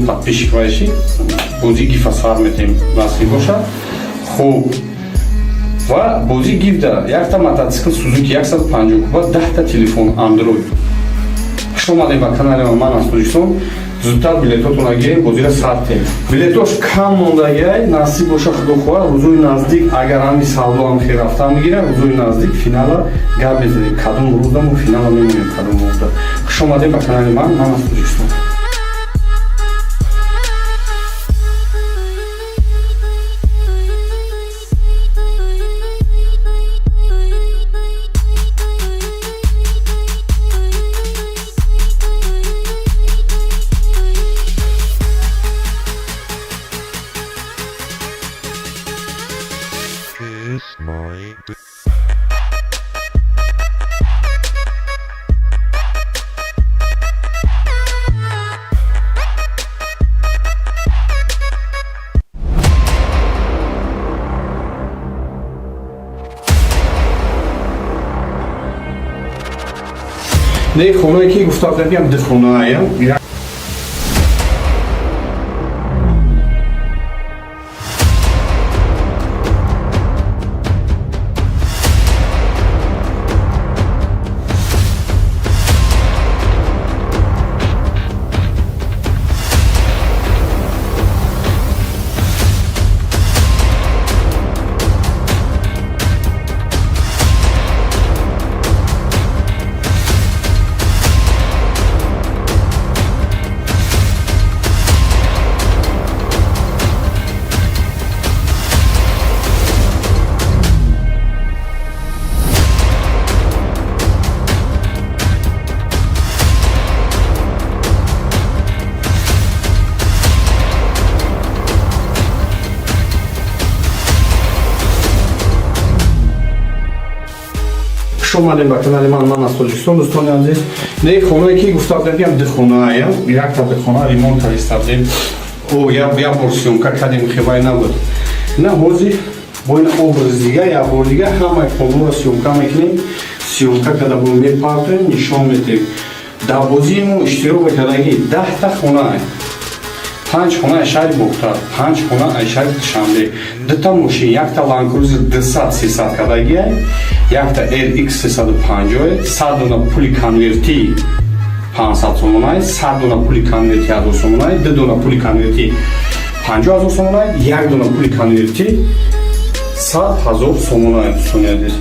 Подписчик вайши бозӣ гифа сар метем, насиб боша. Хуб, ва бозӣ гифда якта мотоцикл Сузуки 150 куба, 10-та телефон Android. Хуш омадем ба канали ман аз Тоҷикистон. Зудтар билетотона гирем, бозира сар тем. Билетош кам мондагиай, насиб боша, худо хоҳад, рӯзои наздик, агар ҳами савдо ҳам хел рафтан бигира, рӯзои наздик финала гап мезанем, кадом рӯза мо финала мемонем, кадом рӯза. Хуш омадем ба канали ман аз Тоҷикистон. Kiss my d- Не, хонае ки гуфта будем, ки ду хонаам. Хуш омадем ба канали ман аз Тоҷикистон, дӯстони азиз. Не, хонае ки гуфта будем, ки ду хонаам, якта ду хона ремонт кариста будем. О, як бор съёмка кардем, хевай набуд. На, ҳозир бо ин образ дига, як бор дига ҳамаи хонаро съёмка мекунем. Съёмка карда бо мепартоем, нишон медиҳем. Дар бозии мо иштирок мекардаги 10-та хона, панҷ хона аз шаҳри Бохтар, панҷ хона аз шаҳри Душанбе, дута мошин, якта Ланкрузер 200 300 кардагиай, якта RX 350, 100 дона пули конвертӣ 500 сомонай, 100 дона пули конверти 1000 сомонай, ду дона пули конверти 50 000 сомонай, як дона пули конверти 100 000 сомонай. Дӯстони азиз,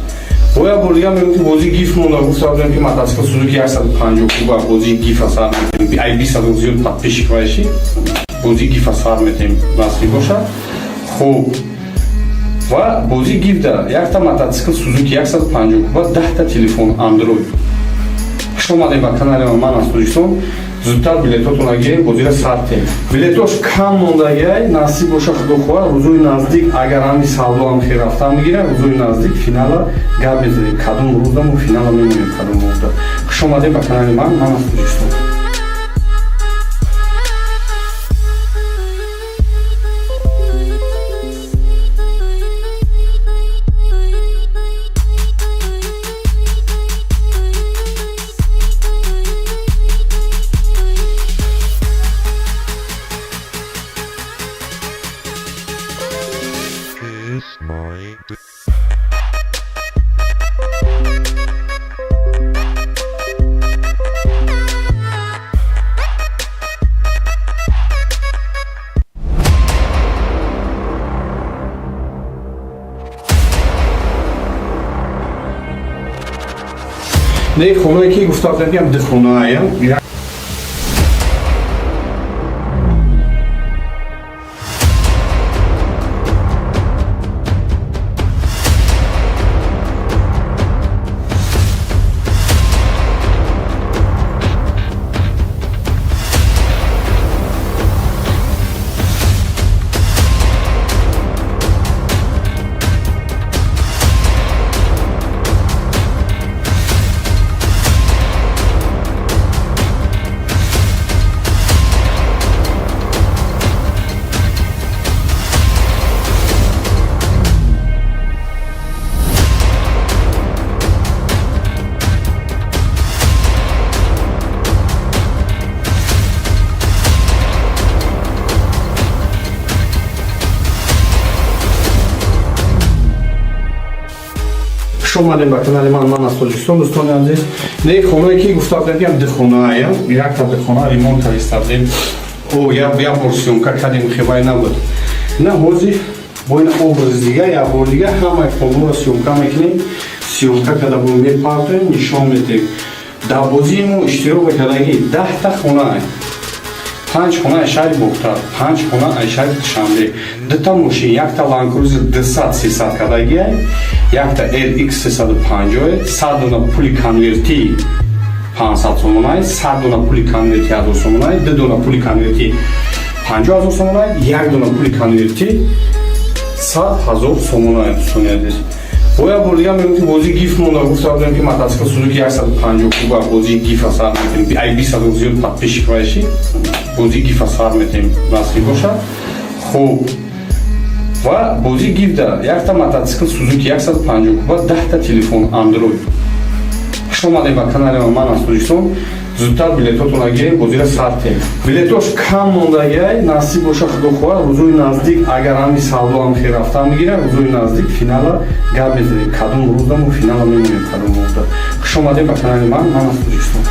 бо як бор дига мегӯм, ки бозии гиф монда. Гуфта будем, ки мотоцикл Сузуки 150 куба, бозии гифа сар метем. Ай 20 000 зиёд подписчик вайши бозии гифа сар метем, насиб боша. Хуб, ва бозии гифда якта мотоцикл Сузуки 150 куба, 10-та телефон Android. Хуш омадем ба канали ман аз Тоҷикистон. Зудтар билетотона гирем, бозира сар тем. Билетош кам мондагиай, насиб боша, худо хоҳад, рӯзои наздик, агар ҳами савдо ҳам хел рафтан бигира, рӯзои наздик финала гап мезанем, кадом рӯза мо финала мемонем, кадом рӯза. Хуш омадем ба канали ман аз Тоҷикистон. Kiss my d- Не, хонае ки гуфта будем, ки ду хонаам. Хуш омадем ба канали ман, ман аз Тоҷикистон, дӯстони азиз. Не, хонае ки гуфта будем, ки духонаая, якта духона ремонт карда будем. О, як бор съёмка кардем, хебай набуд. На ҳозир бо ин образ дига, як бор дига ҳамаи хонаро съёмка мекунем. Съёмка карда бо мепартоем, нишон медиҳем. Дар бозии мо иштирок мекардаги 10-та хона: панҷ хона аз шаҳри Бохтар, панҷ хона аз шаҳри Душанбе, дута мошин, якта Ланкрузер 200 300 кардагиай, якта RX 350, 100 дона пули конвертӣ 500 сомонай, 100 дона пули конверти 1000 сомонай, ду дона пули конверти 50 000 сомонай, як дона пули конверти 100 000 сомонай, дӯстони азиз. Бо як бор дига мегӯм, ки бозии гифт монда. Гуфта будем, ки мотоцикл Сузуки 150 куба бозии гифа сар метем. Ай 20 000 зиёд подписчик вайши, бозии гифа сар метем, насиб бошад. Хуб, ва бозии гифта якта мотоцикл Сузуки 150 куба, 10-та телефон Андроид. Хуш омадем ба канали ман аз Тоҷикистон. Зудтар билетотонро гирем, бозира сар тем. Билетош кам мондагиай, насиб боша, худо хоҳад, рӯзои наздик, агар ҳами савдо ҳам хел рафтан бигирад, рӯзои наздик финала гап мезанем, кадом рӯзда мо финала мемонем, кадом рӯзда. Хуш омадем ба канали ман, ман аз Тоҷикистон.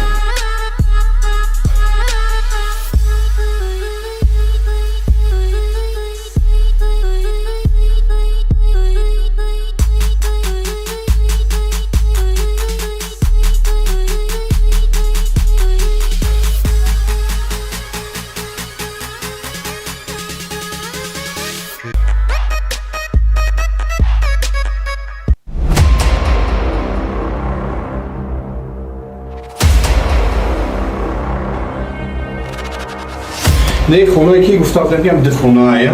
Не, хонае ки гуфта будем, ки духонаая.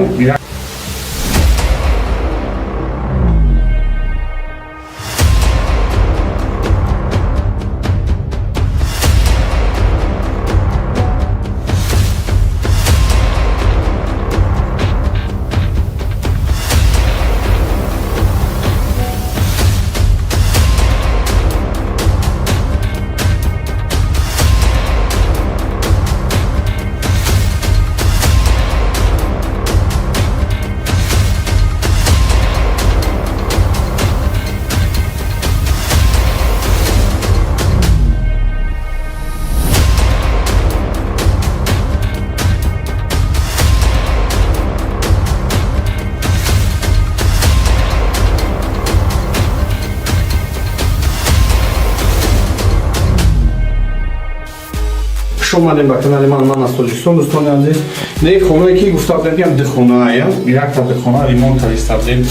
Хуш омадем ба канали ман, ман аз Тоҷикистон, дӯстони азиз. Не, хонае ки гуфта будем, ки духонаая, якта духона ремонт карда будем.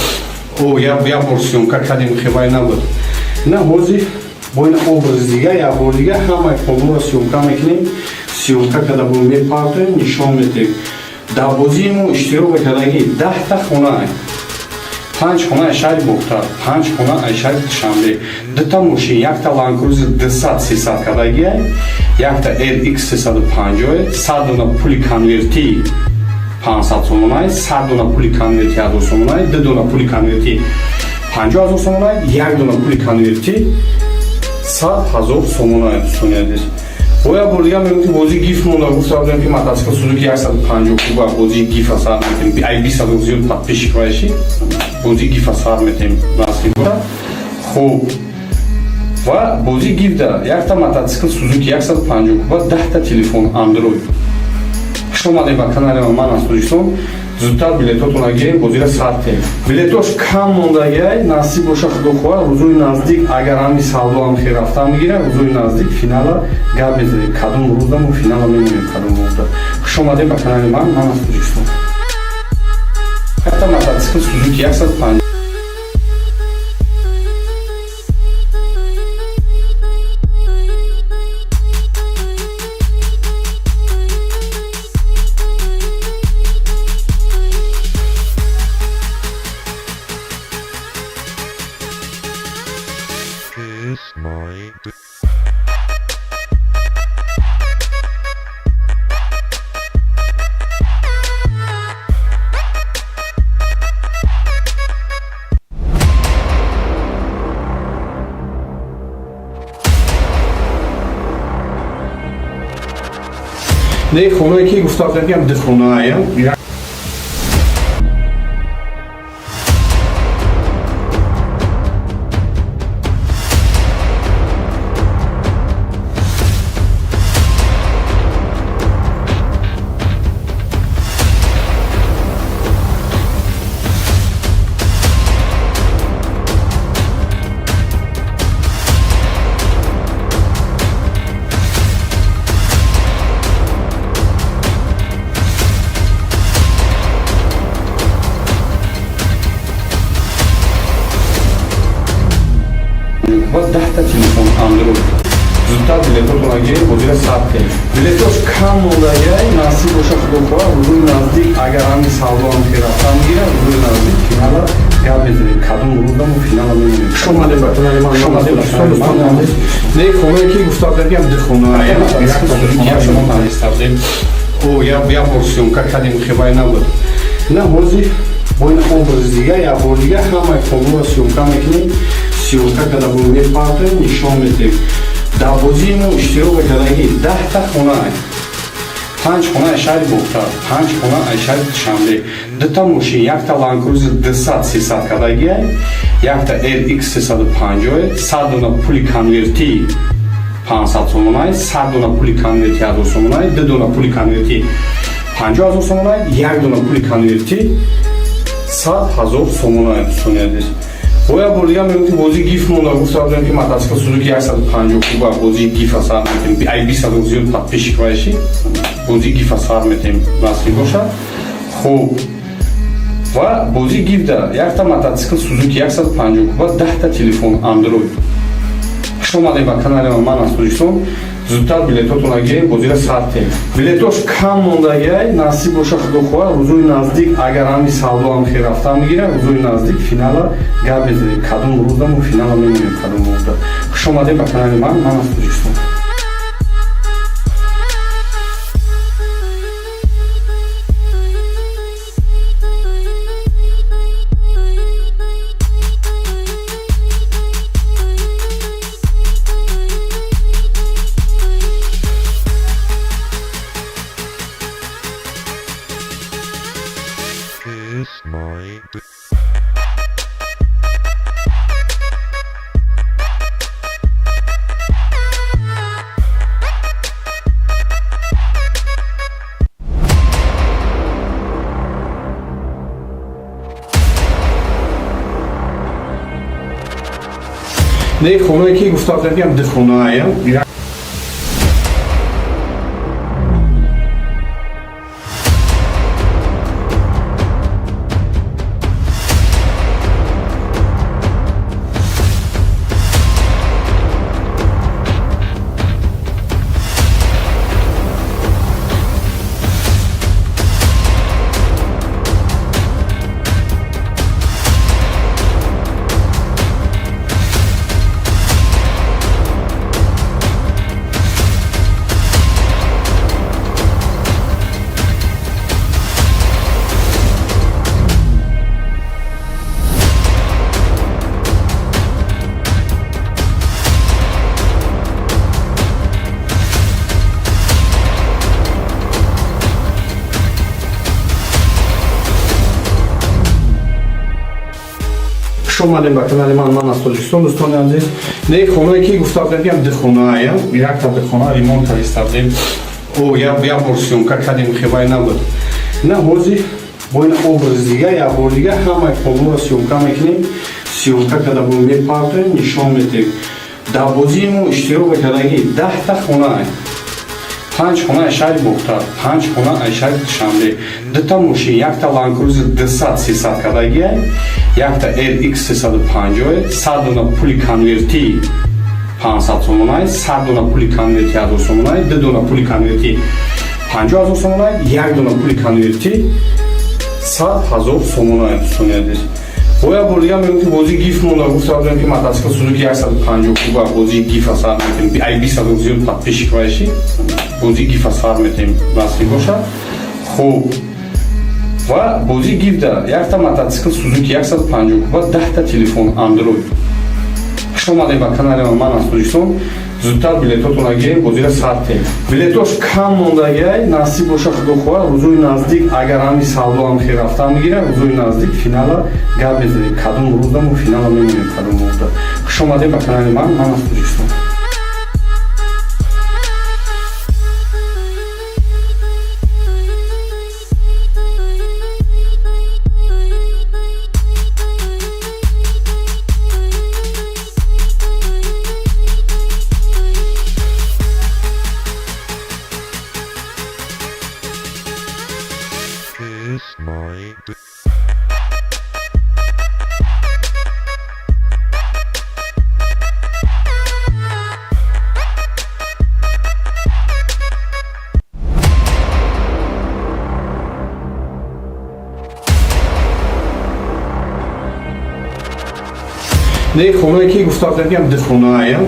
О, як бор съёмка кардем, хебай набуд. На ҳозир бо ин образ дига, як бор дига ҳамаи хонаро съёмка мекунем. Съёмка карда бо мепартоем, нишон медиҳем. Дар бозии мо иштирок мекардаги 10-та хона: панҷ хона аз шаҳри Бохтар, панҷ хона аз шаҳри Душанбе, дута мошин, якта Ланкрузер 200 300 кардагиай, якта RX 350, 100 дона пули конвертӣ 500 сомонай, 100 дона пули конверти 1000 сомонай, ду дона пули конверти 50 000 сомонай, як дона пули конверти 100 000 сомонай, дӯстони азиз. Бо як бор дига мегӯм, ки бозии гифт монда. Гуфта будем, ки мотоцикл Сузуки 150 куба бозии гифа сар метем. Ай 20 000 зиёд подписчик вайши, бозии гифа сар метем, насиб бошад. Хуб, ва бозии гифта якта мотоцикл Сузуки 150 куба, 10-та телефон Андроид. Хуш омадем ба канали ман аз Тоҷикистон. Зудтар билетотонро гирем, бозира сар тем. Билетош кам мондагиай, насиб боша, худо хоҳад, рӯзои наздик, агар ҳами савдо ҳам хел рафтан бигирад, рӯзои наздик финала гап мезанем, кадом рӯзда мо финала мемонем, кадом рӯзда. Хуш омадем ба канали ман, ман аз Тоҷикистон. Якта мотоцикл Сузуки 150. Kiss my Не, хонае ки гуфта будем, ки духонаая. Билетотонро гирем, бозира сар кунем. Билетош кам мондагиай, насиб боша, худо хоҳад, рӯзои наздик, агар ҳамин савдоам ки рафтан гирад, рӯзои наздик финала гап мезанем, кадом рӯзда мо финала мемонем. Хуш омадем ба канали ман, ман аз дӯстони азиз. Не, хонае ки гуфта будем, ки ду хона, як шумо нависта будем, о як бор съёмка кардем, хебай набуд. На ҳозир бо ин образ дига, як бор дига ҳамаи хонаро съёмка мекунем. Съёмка карда бо мепартоем, нишон медиҳем. Дар бозии мо иштирок мекардаги 10-та хона: панҷ хона аз шаҳри Бохтар, панҷ хона аз шаҳри Душанбе, дута мошин, якта Ланкрузер 200 300 кардагиай, якта RX 350, 100 дона пули конвертӣ 500 сомонай, 100 дона пули конверти 1000 сомонай, ду дона пули конверти 50 000 сомонай, як дона пули конверти 100 000 сомонай. Дӯстони азиз, бо як бор дига мегӯм, ки бозии гиф монда. Гуфта будем, ки мотоцикл Сузуки 150 куба бозии гифа сар метем. Ай 20 000 зиёд подписчик вайши, бозии гифа сар метем, насиб бошад. Хуб, ва бозии гифда якта мотоцикл Сузуки 150 куба, 10-та телефон Андроид. Хуш омадем ба канали ман, ман аз Тоҷикистон. Зудтар билетотонро гирем, бозира сар кунем. Билетош кам мондагиай, насиб боша, худо хоҳад, рӯзои наздик, агар ҳамин савдоам ки рафтан гирад, рӯзои наздик финала гап мезанем, кадом рӯзда мо финала мемонем, кадом рӯзда. Хуш омадем ба канали ман, ман аз Тоҷикистон. Kiss my Не, хонае ки гуфта будем, ки ду хона, Хуш омадем ба канали ман, ман аз Тоҷикистон. Дӯстони азиз, не, хонае ки гуфта будем, ки ду хона, якта хона ремонт карда будем, о як бор съёмка кардем, хебай набуд. На ҳозир бо ин образ дига, як бор дига ҳамаи хонаро съёмка мекунем. Съёмка карда бо мепартоем, нишон медиҳем. Дар бозии мо иштирок мекардаги 10-та хона: панҷ хона аз шаҳри Бохтар, панҷ хона аз шаҳри Душанбе, дута мошин, якта Ланкрузер 200 300 кардагиай, якта RX 350, 100 дона пули конвертӣ 500 сомонай, 100 дона пули конверти 1000 сомонай, ду дона пули конверти 50 000 сомонай, як дона пули конверти 100 000 сомонай. Дӯстони азиз, бо як бор дига мегӯм, ки бозии гиф монда. Гуфта будем, ки мотоцикл Сузуки 150 куба бозии гифа сар метем. Ай 20 000 зиёд подписчик вайши, бозии гифа сар метем, насиб бошад. Хуб, ва бозии гифда якта мотоцикл Сузуки 150 куба, 10-та телефон Андроид. Хуш омадем ба канали ман, ман аз Тоҷикистон. Зудтар билетотонро гирем, бозира сар кунем. Билетош кам мондагиай, насиб боша, худо хоҳад, рӯзои наздик, агар ҳамин савдоам ки рафтан гирад, рӯзои наздик финала гап мезанем, кадом рӯзда мо финала мемонем, кадом рӯзда. Хуш омадем ба канали ман, ман аз Тоҷикистон. Kiss my Не, хонае ки гуфта будем, ки ҳам ду хонаая.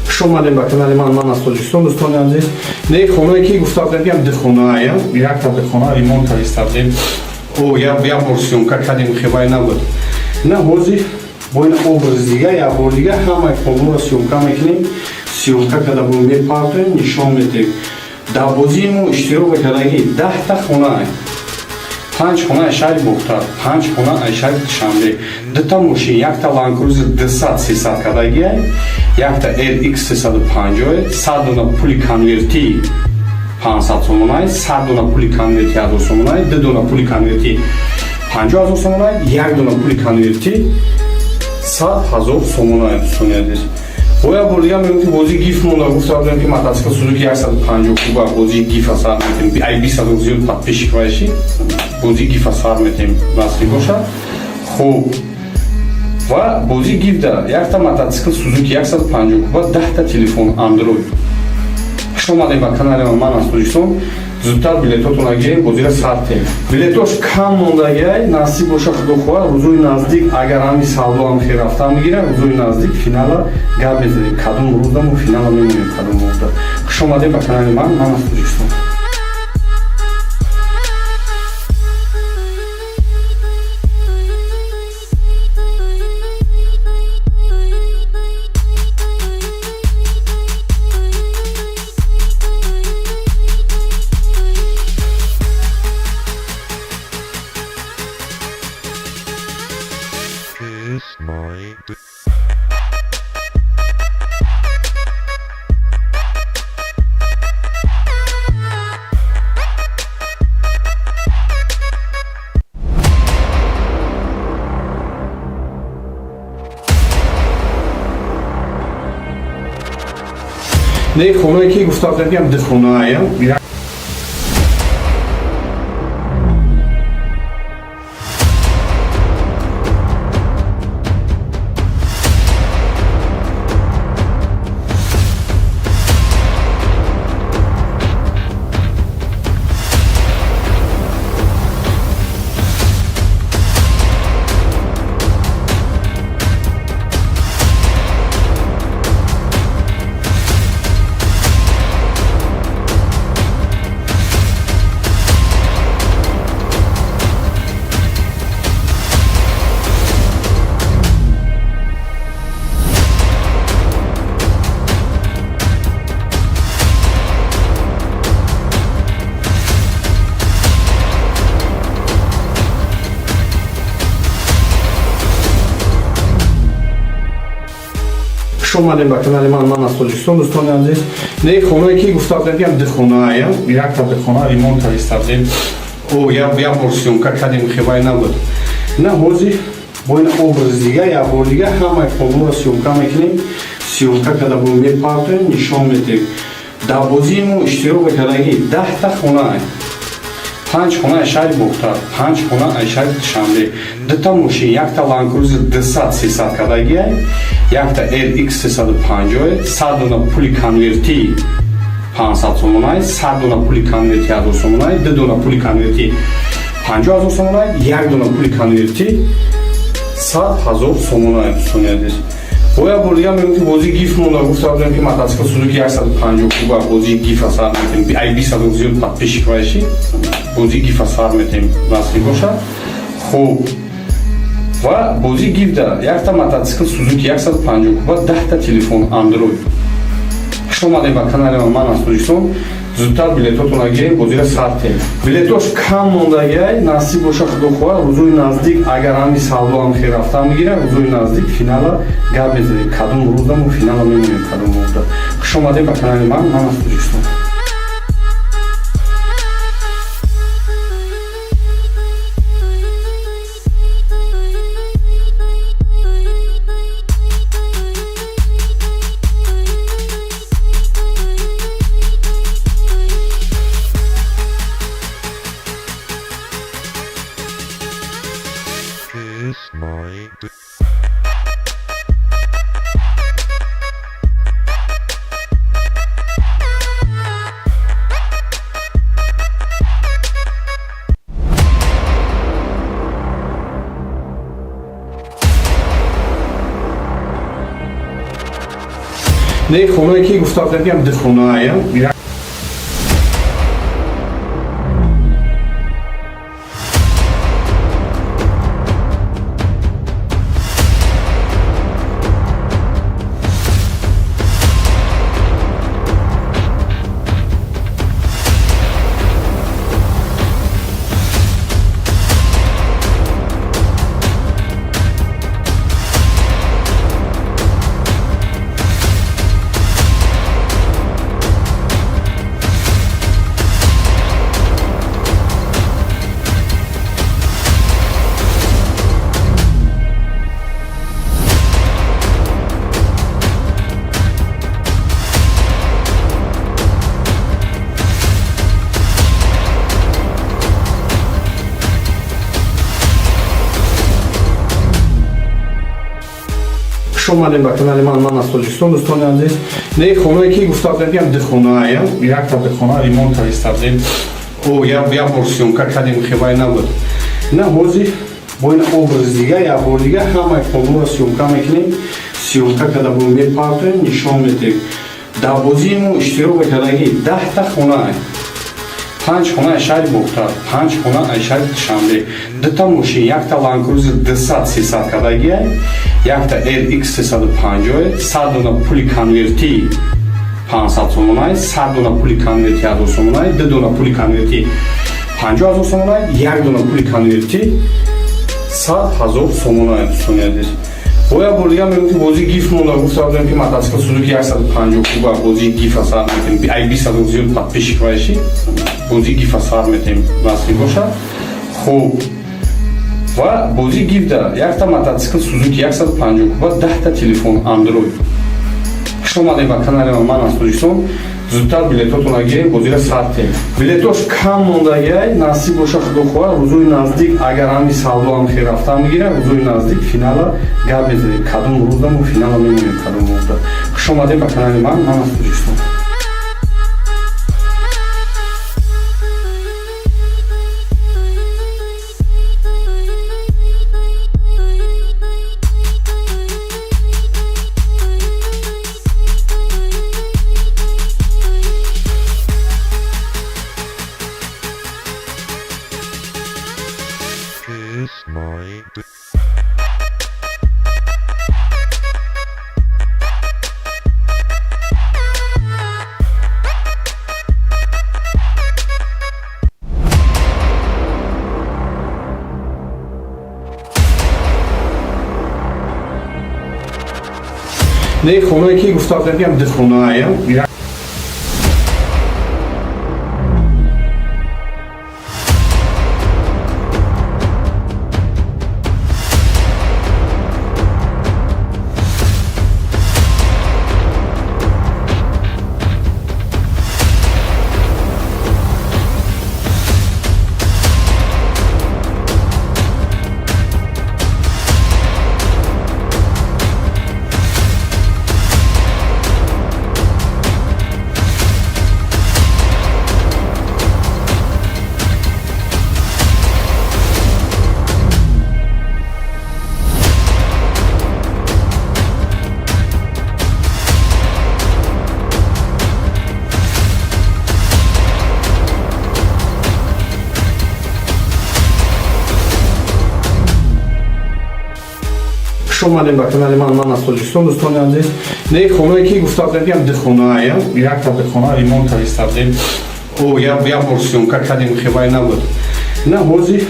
Хуш омадем ба канали ман, ман аз Тоҷикистон, дӯстони азиз. Не, хонае ки гуфта будем, ки ҳам ду хонаая, якта духона ремонт карда будем. О, як бор съёмка кардем, хебай набуд. На, ҳозир бо ин образ дига, як бор дига ҳамаи хонаро съёмка мекунем. Съёмка карда бо мепартоем, нишон медиҳем. Дар бозии мо иштирок мекардагӣ 10-та хонаа. Панҷ хона аз шаҳри Бохтар, панҷ хона аз шаҳри Душанбе, дута мошин, якта Ланд Крузер 200 300 кардагиай, якта RX 350, 100 дона пули конвертӣ 500 сомонай, 100 дона пули конвертӣ 1000 сомонай, ду дона пули конвертӣ 50 000 сомонай, як дона пули конвертӣ 100 000 сомонай, дӯстони азиз. Бо як бор дига мегӯм, ки бозии гиф монда. Гуфта будем, ки мотоцикл Сузуки 150 куба бозии гифа сар метем. Ай 20 000 зиёд подписчик вайши, бозии гифа сар метем, насиб бошад. Хуб, ва бозии гифда якта мотоцикл Сузуки 150 куба, 10-та телефон Андроид. Хуш омадем ба канали ман, ман аз Тоҷикистон. Зудтар билетотона гирем, бозира сар тем. Билетош кам мондагиай, насиб боша, худо хоҳад, рӯзои наздик, агар ҳами савдо ҳам хел рафтан бигира, рӯзои наздик финала гап мезанем, кадом рӯзда мо финала мемонем, кадом рӯзда. Хуш омадем ба канали ман, ман аз Тоҷикистон. Kiss my dick. Не, хонае ки гуфта будем, ки ҳам ду хонаая. Хуш омадем ба канали ман, ман аз Тоҷикистон, дӯстони азиз. Не, хонае ки гуфта будем, ки ҳам ду хонаая, якта духона ремонт карда будем. О, як бор съёмка кардем, хебай набуд. На, ҳозир бо ин образ дига, як бор дига ҳамаи хонаро съёмка мекунем. Съёмка карда бо мепартоем, нишон медиҳем. Дар бозии мо иштирок мекардагӣ 10-та хонаа. Панҷ хона аз шаҳри Бохтар, панҷ хона аз шаҳри Душанбе, дута мошин, якта Ланд Крузер 200 300 кардагиай, якта RX 350, 100 дона пули конвертӣ 500 сомонай, 100 дона пули конвертӣ 1000 сомонай, ду дона пули конвертӣ 50 000 сомонай, як дона пули конвертӣ 100 000 сомонай, дӯстони азиз. Бо як бор дига мегӯм, ки бозии гиф монда. Гуфта будем, ки мотоцикл Сузуки 150 куба бозии гифа сар метем. Ай 20 000 зиёд подписчик вайши, бозии гифа сар метем, насиб бошад. Хуб, ва бозии гифда якта мотоцикл Сузуки 150 куба, 10-та телефон Андроид. Хуш омадем ба канали ман аз Тоҷикистон. Зудтар билетотонро гирем, бозира сар тем. Билетош кам мондагиай, насиб боша, худо хоҳад, рӯзои наздик, агар ҳами савдо ҳам хел рафта мегирад, рӯзои наздик финала гап мезанем. Кадом рӯзда мо финала мемонем, кадом рӯзда. Хуш омадем ба канали ман, ман аз Тоҷикистон. Kiss my dick. Не, хонае ки гуфта будем, ки ҳам ду хонаая. Хуш омадем ба канали ман, ман аз Тоҷикистон, дӯстони азиз. Не, хонае ки гуфта будем, ки ҳам ду хонаая, якта духона ремонт карда будем. О, як бор съёмка кардем, хебай набуд. На ҳозир бо ин образ дига, як бор дига ҳамаи хонаро съёмка мекунем. Съёмка карда бо мепартоем, нишон медиҳем. Дар бозии мо иштирок мекардагӣ 10-та хона, панҷ хона аз шаҳри Бохтар, панҷ хона аз шаҳри Душанбе, дута мошин, якта Ланкрузер 200 300 кардагиай, якта LX 350, 100 дона пули конвертӣ 500 сомонай, 100 дона пули конверти 1000 сомонай, ду дона пули конверти 50 000 сомонай, як дона пули конверти 100 000 сомонай, дӯстони азиз. Бо як бор дига мегӯм, ки бозии гиф монда. Гуфта будем, ки мотоцикл Сузуки 150 куба бозии гифа сар метем. Ай 20 000 зиёд подписчик вайши, бозии гифа сар метем, насиб бошад. Хуб, ва бозии гифда якта мотоцикл Сузуки 150 куба, 10-та телефон Андроид. Хуш омадем ба канали ман аз Тоҷикистон. Зудтар билетотонро гирем, бозира сар тем. Билетош кам мондагиай, насиб боша, худо хоҳад, рӯзои наздик, агар ҳами савдо ҳам хел рафта мегирад, рӯзои наздик финала гап мезанем. Кадом рӯзда мо финала мемонем, кадом рӯзда. Хуш омадем ба канали ман, ман аз Тоҷикистон. Kiss my dick. Не, хонае ки гуфта будем, ки ҳам ду хонаая. Омадем ба канали ман, ман аз Тоҷикистон, дӯстони азиз. Не, хонае ки гуфта будем, ки ду хонаая, якта хона ремонт кардем. О, як бор съёмка кардем, хебай набуд. На, ҳозир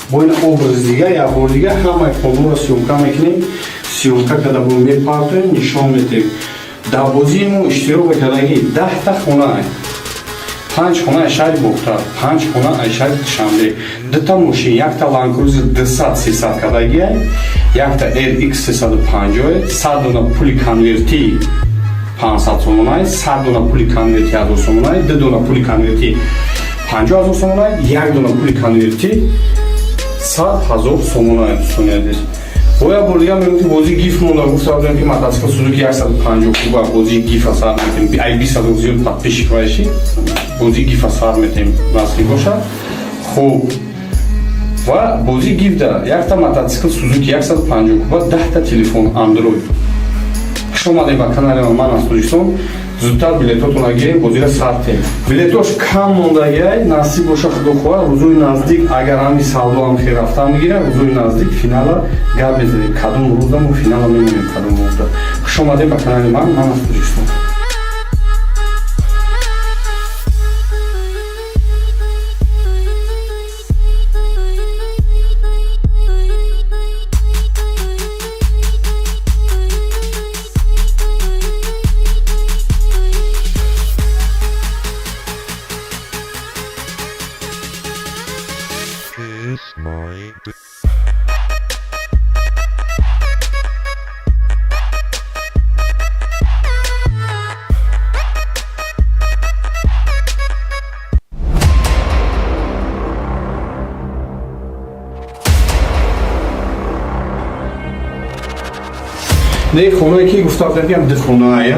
бо ин образ дига, як бор дига ҳамаи хонаро съёмка мекунем. Съёмка карда бо мепартоем, нишон медиҳем. Дар бозии мо иштирок мекардагӣ 10-та хонаа, панҷ хона аз шаҳри Бохтар, панҷ хона аз шаҳри Душанбе, дута мошин, якта Ланкрузер 200 300 кардагия, якта RX 350, 100 дона пули конверти 500 сомонай, 100 дона пули конверти 1000 сомонай, ду дона пули конверти 50 000 сомонай, як дона пули конверти 100 000 сомонай, дӯстони азиз. Бо як бор дига мегӯм, ки бозии гиф монда. Гуфта будем, ки мотоцикл Сузуки 150 куба бозии гифа сар метем. Ай 20 000 зиёд подписчик вайши, бозии гифа сар метем, насиб бошад. Хуб, ва бозии гифда якта мотоцикл Сузуки 150 куба, 10-та телефон Андроид. Хуш омадем ба канали ман, ман аз Тоҷикистон. Зудтар билетотона гирем, бозира сар тем. Билетош кам мондагиай, насиб боша, худо хоҳад, рӯзои наздик, агар ҳами савдо ҳам хел рафтан бигира, рӯзои наздик финала гап мезанем, кадом рӯза мо финала мемонем, кадом рӯза. Хуш омадем ба канали ман, ман аз Тоҷикистон. Kiss my dick. Не, хонае ки гуфта будем, ки ду хонаая.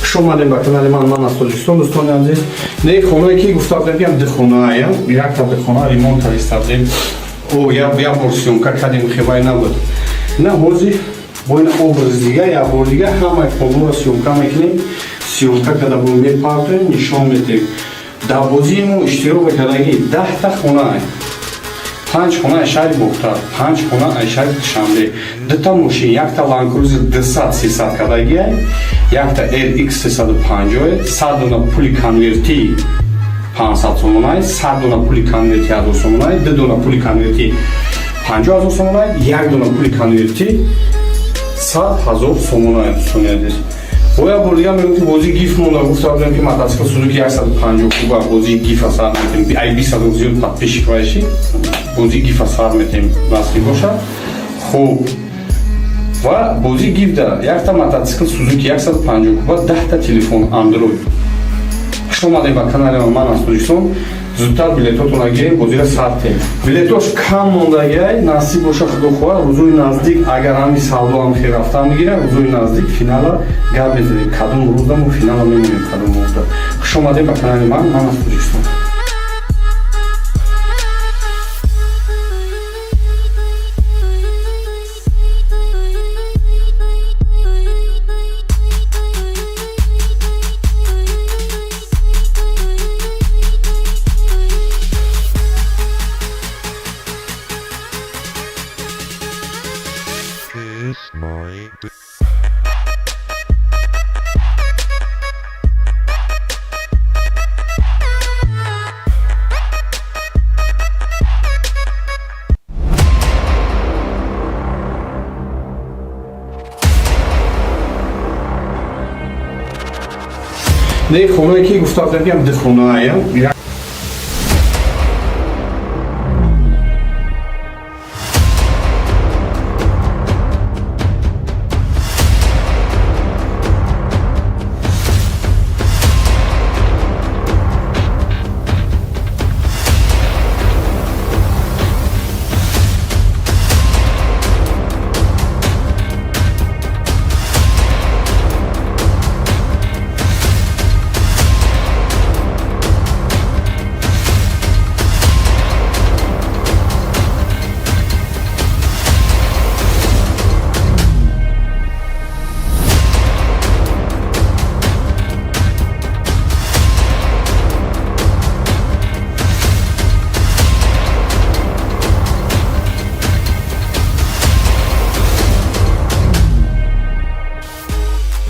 Хуш омадем ба канали ман, ман аз Тоҷикистон, дӯстони азиз. Не, хонае ки гуфта будем, ки ду хонаая, якта хона ремонт кардем. О, як бор съёмка кардем, хебай набуд. На, ҳозир бо ин образ дига, як бор дига ҳамаи хонаро съёмка мекунем. Съёмка карда бо мепартоем, нишон медиҳем. Дар бозии мо иштирок мекардагӣ 10-та хонаа, панҷ хона аз шаҳри Бохтар, панҷ хона аз шаҳри Душанбе, дута мошин, якта Ланкрузер 200 300 кардагия, якта RX 350, 100 дона пули конверти 500 сомонай, 100 дона пули конверти 1000 сомонай, ду дона пули конверти 50 000 сомонай, як дона пули конверти 100 000 сомонай, дӯстони азиз. Бо як бор дига мегӯм, ки бозии гиф монда. Гуфта будем, ки мотоцикл Сузуки 150 куба бозии гифа сар метем. Ай 20 000 зиёд подписчик вайши, бозии гифа сар метем, насиб бошад. Хуб, ва бозии гифда якта мотоцикл Сузуки 150 куба, 10-та телефон Андроид. Хуш омадем ба канали ман, ман аз Тоҷикистон. Зудтар билетотона гирем, бозира сар тем. Билетош кам мондагиай, насиб боша, худо хоҳад, рӯзои наздик, агар ҳами савдо ҳам хел рафтан бигира, рӯзои наздик финала гап мезанем, кадом рӯза мо финала мемонем, кадом рӯза. Хуш омадем ба канали ман, ман аз Тоҷикистон. Kiss my dick. Не, хонае ки гуфта будем, ки ҳам ду хонаая.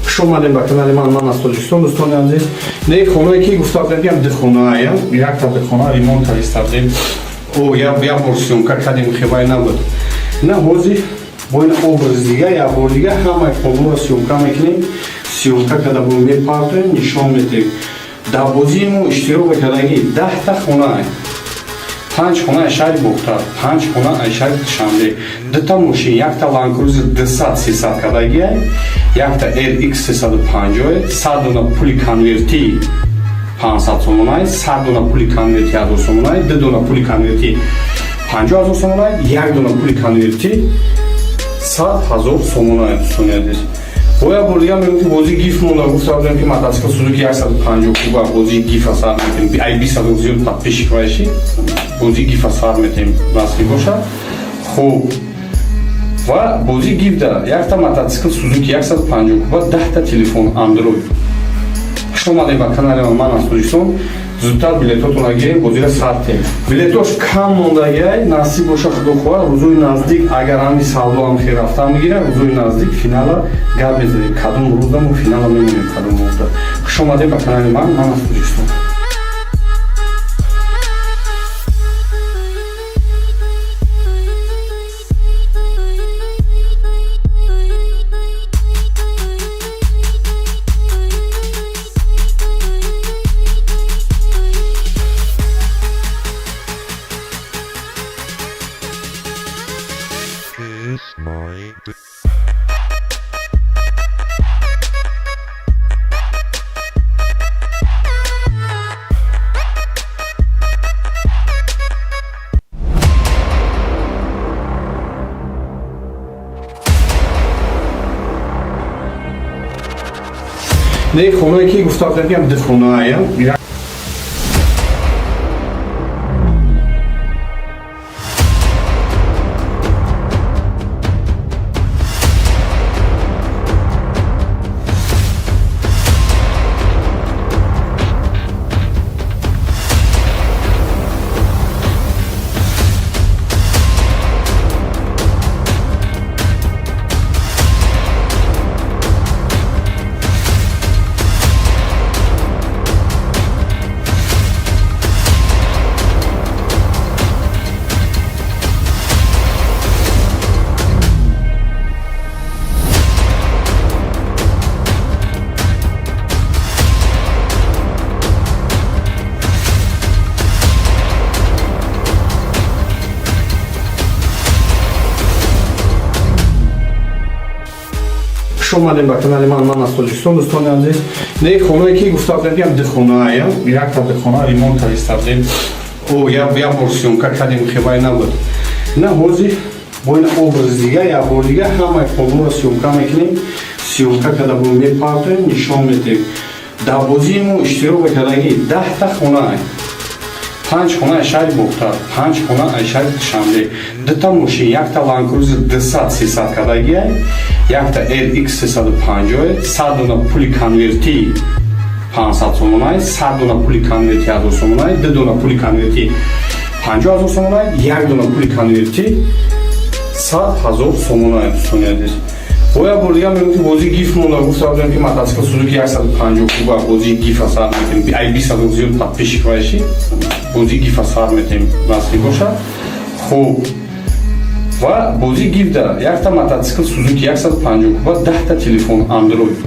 Хуш омадем ба канали ман, ман аз Тоҷикистон, дӯстони азиз. Не, хонае ки гуфта будем, ки ҳам ду хонаая, якта духона ремонт кариста будем. О, як бор съёмка кардем, хебай набуд. На, ҳозир бо ин образ дига, як бор дига ҳамаи хонаро съёмка мекунем. Съёмка карда бо мепартоем, нишон медиҳем. Дар бозии мо иштирок мекардагӣ 10-та хонаа: панҷ хона аз шаҳри Бохтар, панҷ хона аз шаҳри Душанбе, дута мошин, якта Ланкрузер 200 300 кардагиай, якта RX 350, 100 дона пули конвертӣ 500 сомонай, 100 дона пули конвертӣ 1000 сомонай, ду дона пули конвертӣ 50 000 сомонай, як дона пули конвертӣ 100 000 сомонай. Дӯстони азиз, бо як бор дига мегӯм, ки бозии гиф монда. Гуфта будем, ки мотоцикл Сузуки 150 куба бозии гифа сар метем. Ай 20 000 зиёд подписчик вайши, бозии гифа сар метем, насиб бошад. Хуб, ва бозии гифда якта мотоцикл Сузуки 150 куба, 10-та телефон Андроид. Хуш омадем ба канали ман, ман аз Тоҷикистон. Зудтар билетотона гирем, бозира сар тем. Билетош кам мондагиай. Насиб боша, худо хоҳад, рӯзои наздик, агар ҳами савдо ҳам хел рафтан бигира, рӯзои наздик финала гап мезанем, кадом рӯза мо финала мемонем, кадом рӯза. Хуш омадем ба канали ман, ман аз Тоҷикистон. Kiss my dick. Не, хонае ки гуфта будем, ки ҳам ду хонаая. Хуш омадем ба канали ман, ман аз Тоҷикистон, дӯстони азиз. Не, хонае ки гуфта будем, ки ҳам ду хонаая, якта духона ремонт кариста будем. О, як бор съёмка кардем, хебай набуд. На, ҳозир бо ин образ дига, як бор дига ҳамаи хонаро съёмка мекунем. Съёмка карда бо мепартоем, нишон медиҳем. Дар бозии мо иштирок мекардагӣ 10-та хонаа: панҷ хона аз шаҳри Бохтар, панҷ хона аз шаҳри Душанбе, дута мошин, якта Ланкрузер 200 300 кардагиай, якта RX 350, 100 дона пули конвертӣ 500 сомонай, 100 дона пули конвертӣ 1000 сомонай, ду дона пули конвертӣ 50 000 сомонай, як дона пули конвертӣ 100 000 сомонай. Дӯстони азиз, бо як бор дига мегӯм, ки бозии гиф монда. Гуфта будем, ки мотоцикл Сузуки 150 куба бозии гифа сар метем. Ай 20 000 зиёд подписчик вайши, бозии гифа сар метем, насиб бошад. Хуб, ва бозии гифда якта мотоцикл Сузуки 150 куба, 10-та телефон Андроид.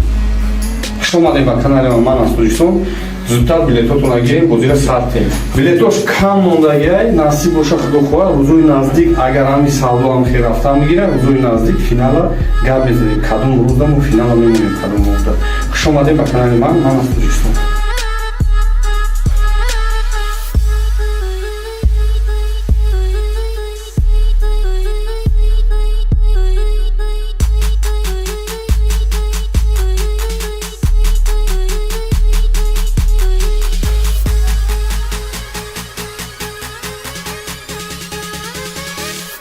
Хуш омадем ба канали ман аз Тоҷикистон. Зудтар билетотонро гирем, бозира сар тем. Билетош кам мондагиай, насиб боша, худо хоҳад, рӯзои наздик, агар ҳами савдо ҳам хел рафта мегира, рӯзои наздик финала гап мезанем, кадом рӯзда мо финала мемонем, кадом рӯзда. Хуш омадем ба канали ман, ман аз Тоҷикистон.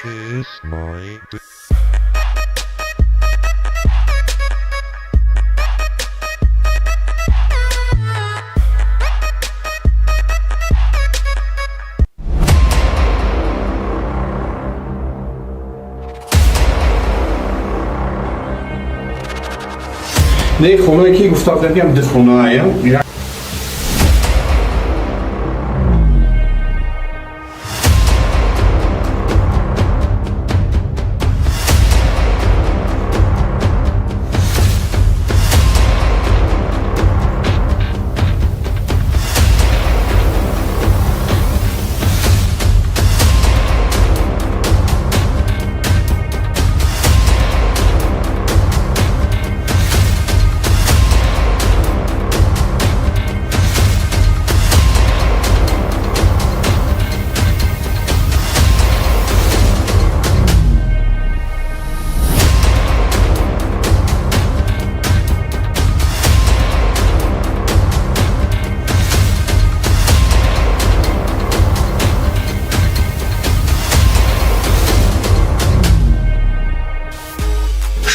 Kiss my Не, хонае ки гуфта будем, ки ҳам ду хонаая.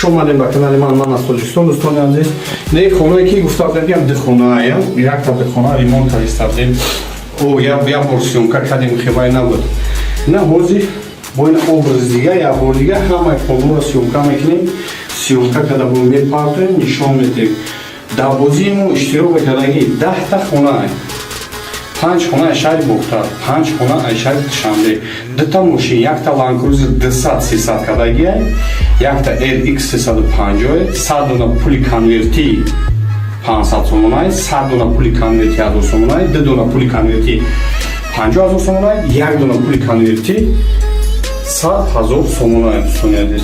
Хуш омадем ба канали ман, ман аз Тоҷикистон, дӯстони азиз. Не, хонае ки гуфта будем, ки ҳам ду хонаая, якта хона ремонт карда будем. О, як бор съёмка кардем, хебай набуд. На ҳозир бо ин образ дига, як бор дига ҳамаи хонаро съёмка мекунем. Съёмка карда бо мепартоем, нишон медиҳем. Дар бозии мо иштирок мекардаги 10-та хона, панҷ хона аз шаҳри Бохтар, панҷ хона аз шаҳри Душанбе, дута мошин, якта Ланкрузер 200 300 кардагиай, якта RX 350, 100 дона пули конвертӣ 500 сомонай, 100 дона пули конверти 1000 сомонай, ду дона пули конверти 50 000 сомонай, як дона пули конверти 100 000 сомонай, дӯстони азиз.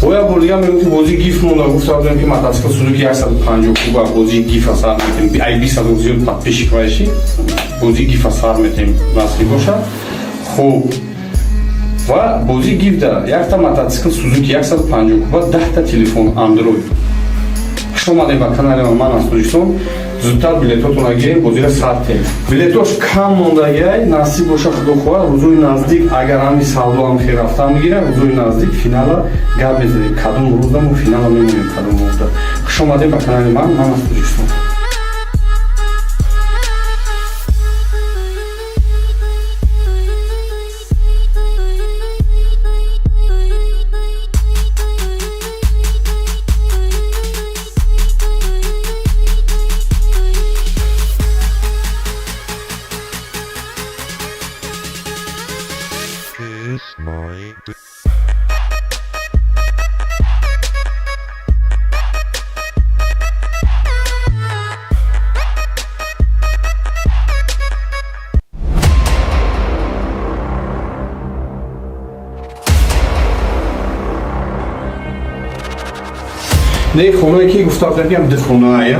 Бо як бор дига мегӯм, ки бозии гиф монда. Гуфта будем, ки мотоцикл Сузуки 150 куба бозии гифа сар метем. Ай 20 000 зиёд подписчик вайши, бозии гифа сар метем, насиб бошад. Хуб, ва бозии гифда якта мотоцикл Сузуки 150 куба, 10-та телефон Android. Хуш омадем ба канали ман аз Тоҷикистон. Зудтар билетотонро гирем, бозира сар тем. Билетош кам мондагиай, насиб боша, худо хоҳад, рӯзои наздик, агар ҳами савдо ҳам хел рафта мегира, рӯзои наздик финала гап мезанем, кадом рӯзда мо финала мемонем, кадом рӯзда. Хуш омадем ба канали ман, ман аз Тоҷикистон. Kiss my Не, хонае ки гуфта будем, ки ҳам ду хонаая.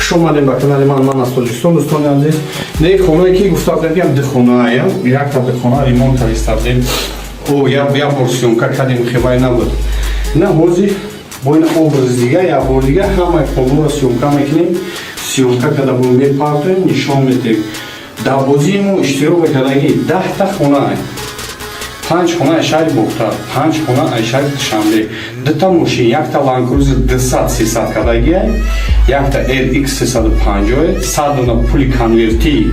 Хуш омадем ба канали ман, ман аз Тоҷикистон, дӯстони азиз. Не, хонае ки гуфта будем, ки ду хонаая, якта хона ремонт карда будем. О, як бор съёмка кардем, хебай набуд. На, ҳозир бо ин образ дига, як бор дига ҳамаи хонаро съёмка мекунем. Съёмка карда бо мепартоем, нишон медиҳем. Дар бозии мо иштирок мекардагӣ 10-та хонаа, панҷ хона аз шаҳри Бохтар, панҷ хона аз шаҳри Душанбе, дута мошин, якта Ланкрузер 200 300 кардагиай, якта RX 350, 100 дона пули конверти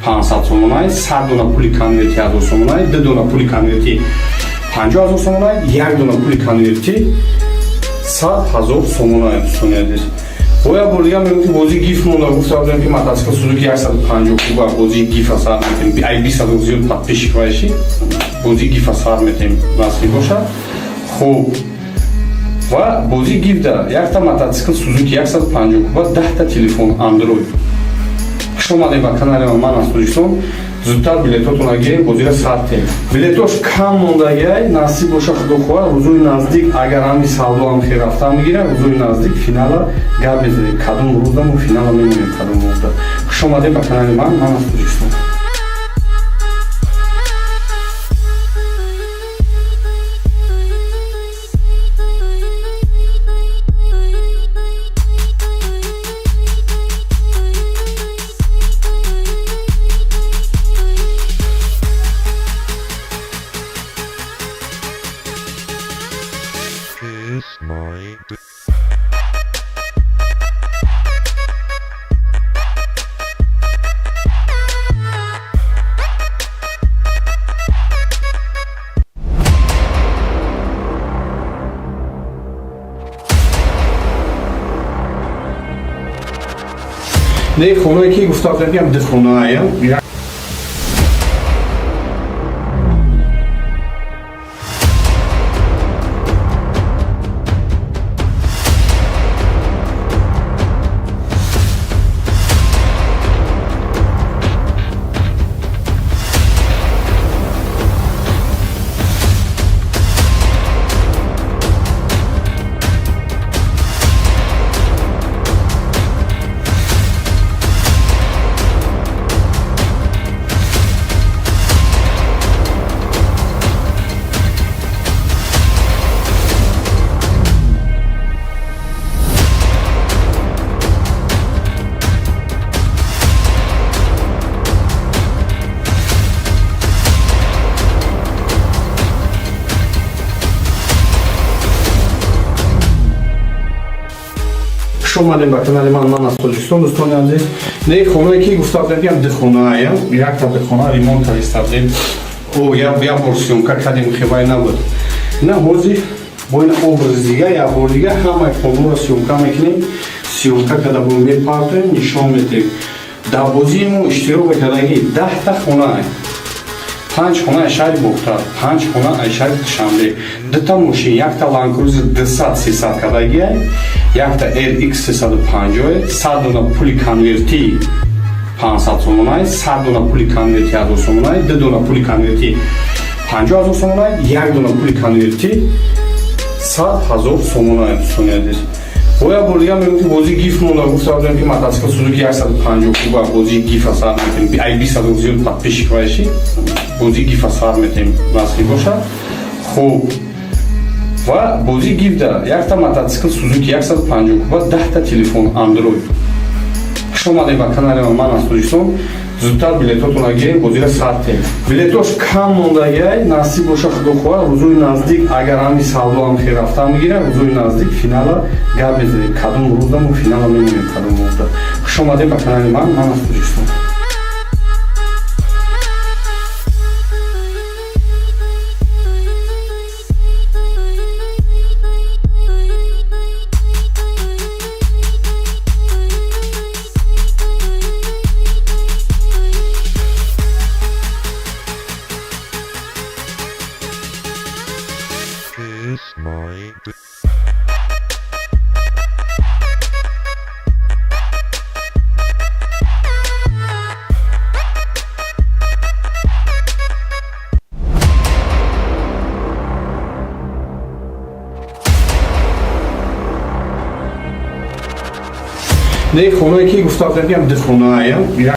500 сомонай, 100 дона пули конверти 1000 сомонай, ду дона пули конверти 50 000 сомонай, як дона пули конверти 100 000 сомонай, дӯстони азиз. Бо як бор дига мегӯм, ки бозии гифт монда. Гуфта будем, ки мотоцикл Сузуки 150 куба бозии гифа сар метем. Ай 20 000 зиёд подписчик вайши, бозии гифа сар метем, насиб бошад. Хуб, ва бозии гифта якта мотоцикл Сузуки 150 куба, 10-та телефон Андроид. Хуш омадем ба канали ман, ман аз Тоҷикистон. Зудтар билетотона гирем, бозира сар тем. Билетош кам мондагиай, насиб боша, худо хоҳад, рӯзои наздик, агар ҳами савдо ҳам хел рафта мегира, рӯзои наздик финала гап мезанем, кадом рӯза мо финала мемонем, кадом рӯза. Хуш омадем ба канали ман, ман аз Тоҷикистон. Kiss my Не, хонае ки гуфта будем, ки ду хонаая. Хуш омадем ба канали ман, ман аз Тоҷикистон, дӯстони азиз. Не, хонае ки гуфта будем, ки ду хонаая, якта хона ремонт карда будем. О, як бор съёмка кардем, хебай набуд. На, ҳозир бо ин образ дига, як бор дига ҳамаи хонаро съёмка мекунем. Съёмка карда бо мепартоем, нишон медиҳем. Дар бозии мо иштирок мекардагӣ 10-та хонаа, панҷ хона аз шаҳри Бохтар, панҷ хона аз шаҳри Душанбе, дута мошин, якта Ланкрузер 200 300 кардагиай, якта RX 350, 100 дона пули конверти 500 сомонай, 100 дона пули конверти 1000 сомонай, ду дона пули конверти 50 000 сомонай, як дона пули конверти 100 000 сомонай, дӯстони азиз. Бо як бор дига мегӯм, ки бозии гифт монда. Гуфта будем, ки мотоцикл Сузуки 150 куба бозии гифа сар метем. Ай 20 000 зиёд подписчик вайши, бозии гифа сар метем, насиб бошад. Хуб, ва бозии гифта якта мотоцикл Сузуки 150 куба, 10-та телефон Андроид. Хуш омадем ба канали ман, ман аз Тоҷикистон. Зудтар билетотона гирем, бозира сар тем. Билетош кам мондагиай, насиб боша, худо хоҳад, рӯзои наздик, агар ҳами савдо ҳам хел рафта мегира, рӯзои наздик финала гап мезанем, кадом рӯза мо финала мемонем, кадом рӯза. Хуш омадем ба канали ман, ман аз Тоҷикистон. Kiss my Не, хонае ки гуфта будем, ки ҳам ду хонаая.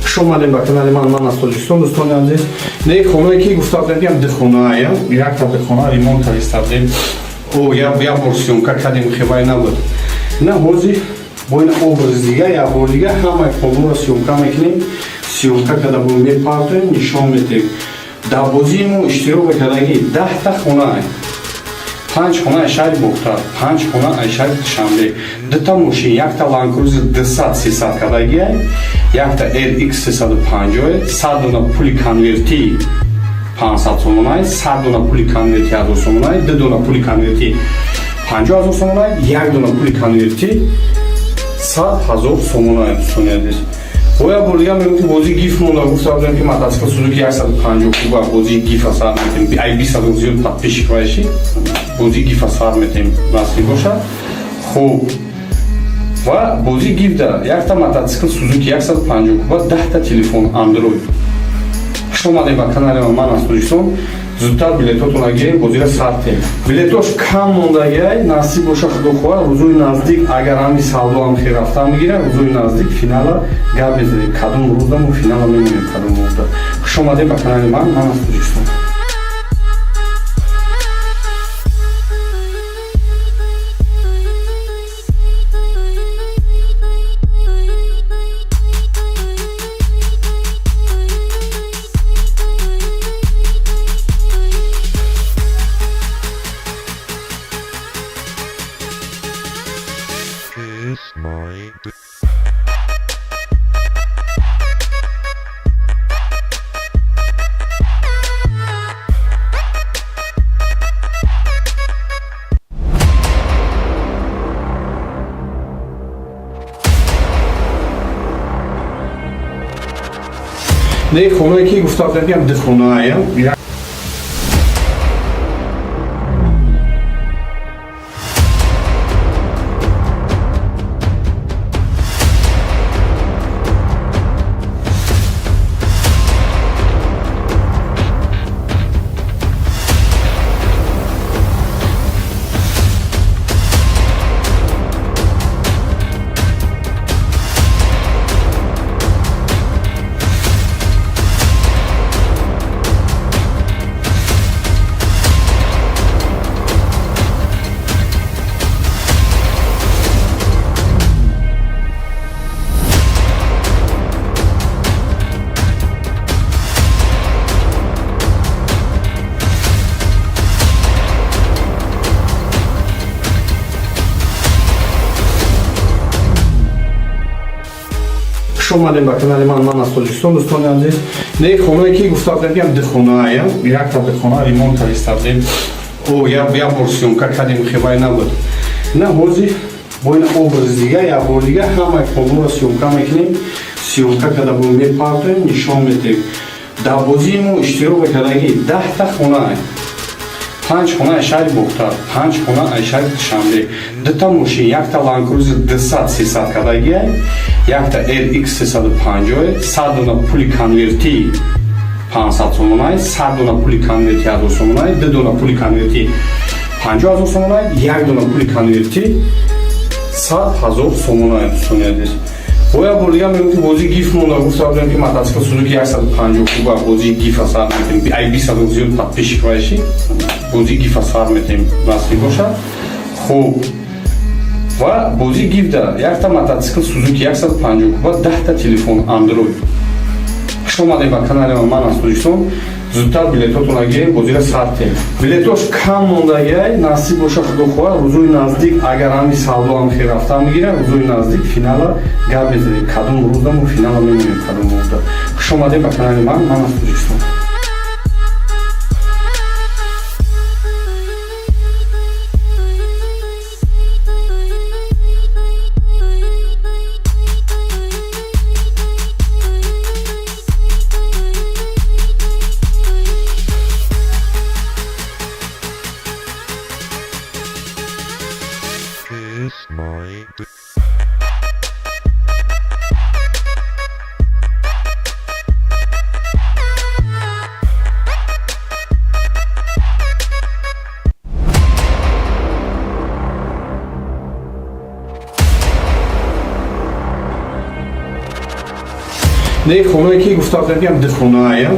Хуш омадем ба канали ман, ман аз Тоҷикистон, дӯстони азиз. Не, хонае ки гуфта будем, ки ҳам ду хонаая, якта хона ремонт карда будем. О, як бор съёмка кардем, хебай набуд. На, ҳозир бо ин образ дига, як бор дига ҳамаи хонаро съёмка мекунем. Съёмка карда бо мепартоем, нишон медиҳем. Дар бозии мо иштирок мекардагӣ 10-та хонаа, панҷ хона аз шаҳри Бохтар, панҷ хона аз шаҳри Душанбе, дута мошин, якта Ланкрузер 200 300 кардагия, якта RX 350, 100 дона пули конверти 500 сомонай, 100 дона пули конверти 1000 сомонай, ду дона пули конверти 50 000 сомонай, як дона пули конверти 100 000 сомонай, дӯстони азиз. Бо як бор дига мегӯм, ки бозии гиф монда. Гуфта будем, ки мотоцикл Сузуки 150 куба бозии гифа сар метем. Ай 20 000 зиёд подписчик вайши, бозии гифа сар метем, насиб бошад. Хуб, ва бозии гифда якта мотоцикл Сузуки 150 куба, 10-та телефон Андроид. Хуш омадем ба канали ман, ман аз Тоҷикистон. Зудтар билетотона гирем, бозира сар тем. Билетош кам мондагиай, насиб боша, худо хоҳад, рӯзои наздик, агар ҳами савдо ҳам хел рафтан бигира, рӯзои наздик финала гап мезанем, кадом рӯзда мо финала мемонем, кадом рӯзда. Хуш омадем ба канали ман, ман аз Тоҷикистон. Kiss my Не, хонае ки гуфта будем, ки ҳам ду хонаая. Хуш омадем ба канали ман, ман аз Тоҷикистон, дӯстони азиз. Не, хонае ки гуфта будем, ки ҳам ду хонаая, якта хона ремонт карда будем. О, як бор съёмка кардем, хебай набуд. На, ҳозир бо ин образ дига, як бор дига ҳамаи хонаро съёмка мекунем. Съёмка карда бо мепартоем, нишон медиҳем. Дар бозии мо иштирок мекардагӣ 10-та хонаа, панҷ хона аз шаҳри Бохтар, панҷ хона аз шаҳри Душанбе, дута мошин, якта Ланкрузер 200 300 кардагия, якта RX 350, 100 дона пули конверти 500 сомонай, 100 дона пули конверти 1000 сомонай, ду дона пули конверти 50 000 сомонай, як дона пули конверти 100 000 сомонай, дӯстони азиз. Бо як бор дига мегӯм, ки бозии гиф монда. Гуфта будем, ки мотоцикл Сузуки 150 куба бозии гифа сар метем. Ай 20 000 зиёд подписчик вайши, бозии гифа сар метем, насиб бошад. Хуб, ва бозии гифда якта мотоцикл Сузуки 150 куба, 10-та телефон Андроид. Хуш омадем ба канали ман аз Тоҷикистон. Зудтар билетотонро гирем, бозира сар тем. Билетош кам мондагиай, насиб боша, худо хоҳад, рӯзои наздик, агар ҳами савдо ҳам хел рафта мегирад, рӯзои наздик финала гап мезанем. Кадом рӯзда мо финала мемонем, кадом рӯзда. Хуш омадем ба канали ман, ман аз Тоҷикистон. Kiss my Не, хонае ки гуфта будем, ки ҳам ду хонаая.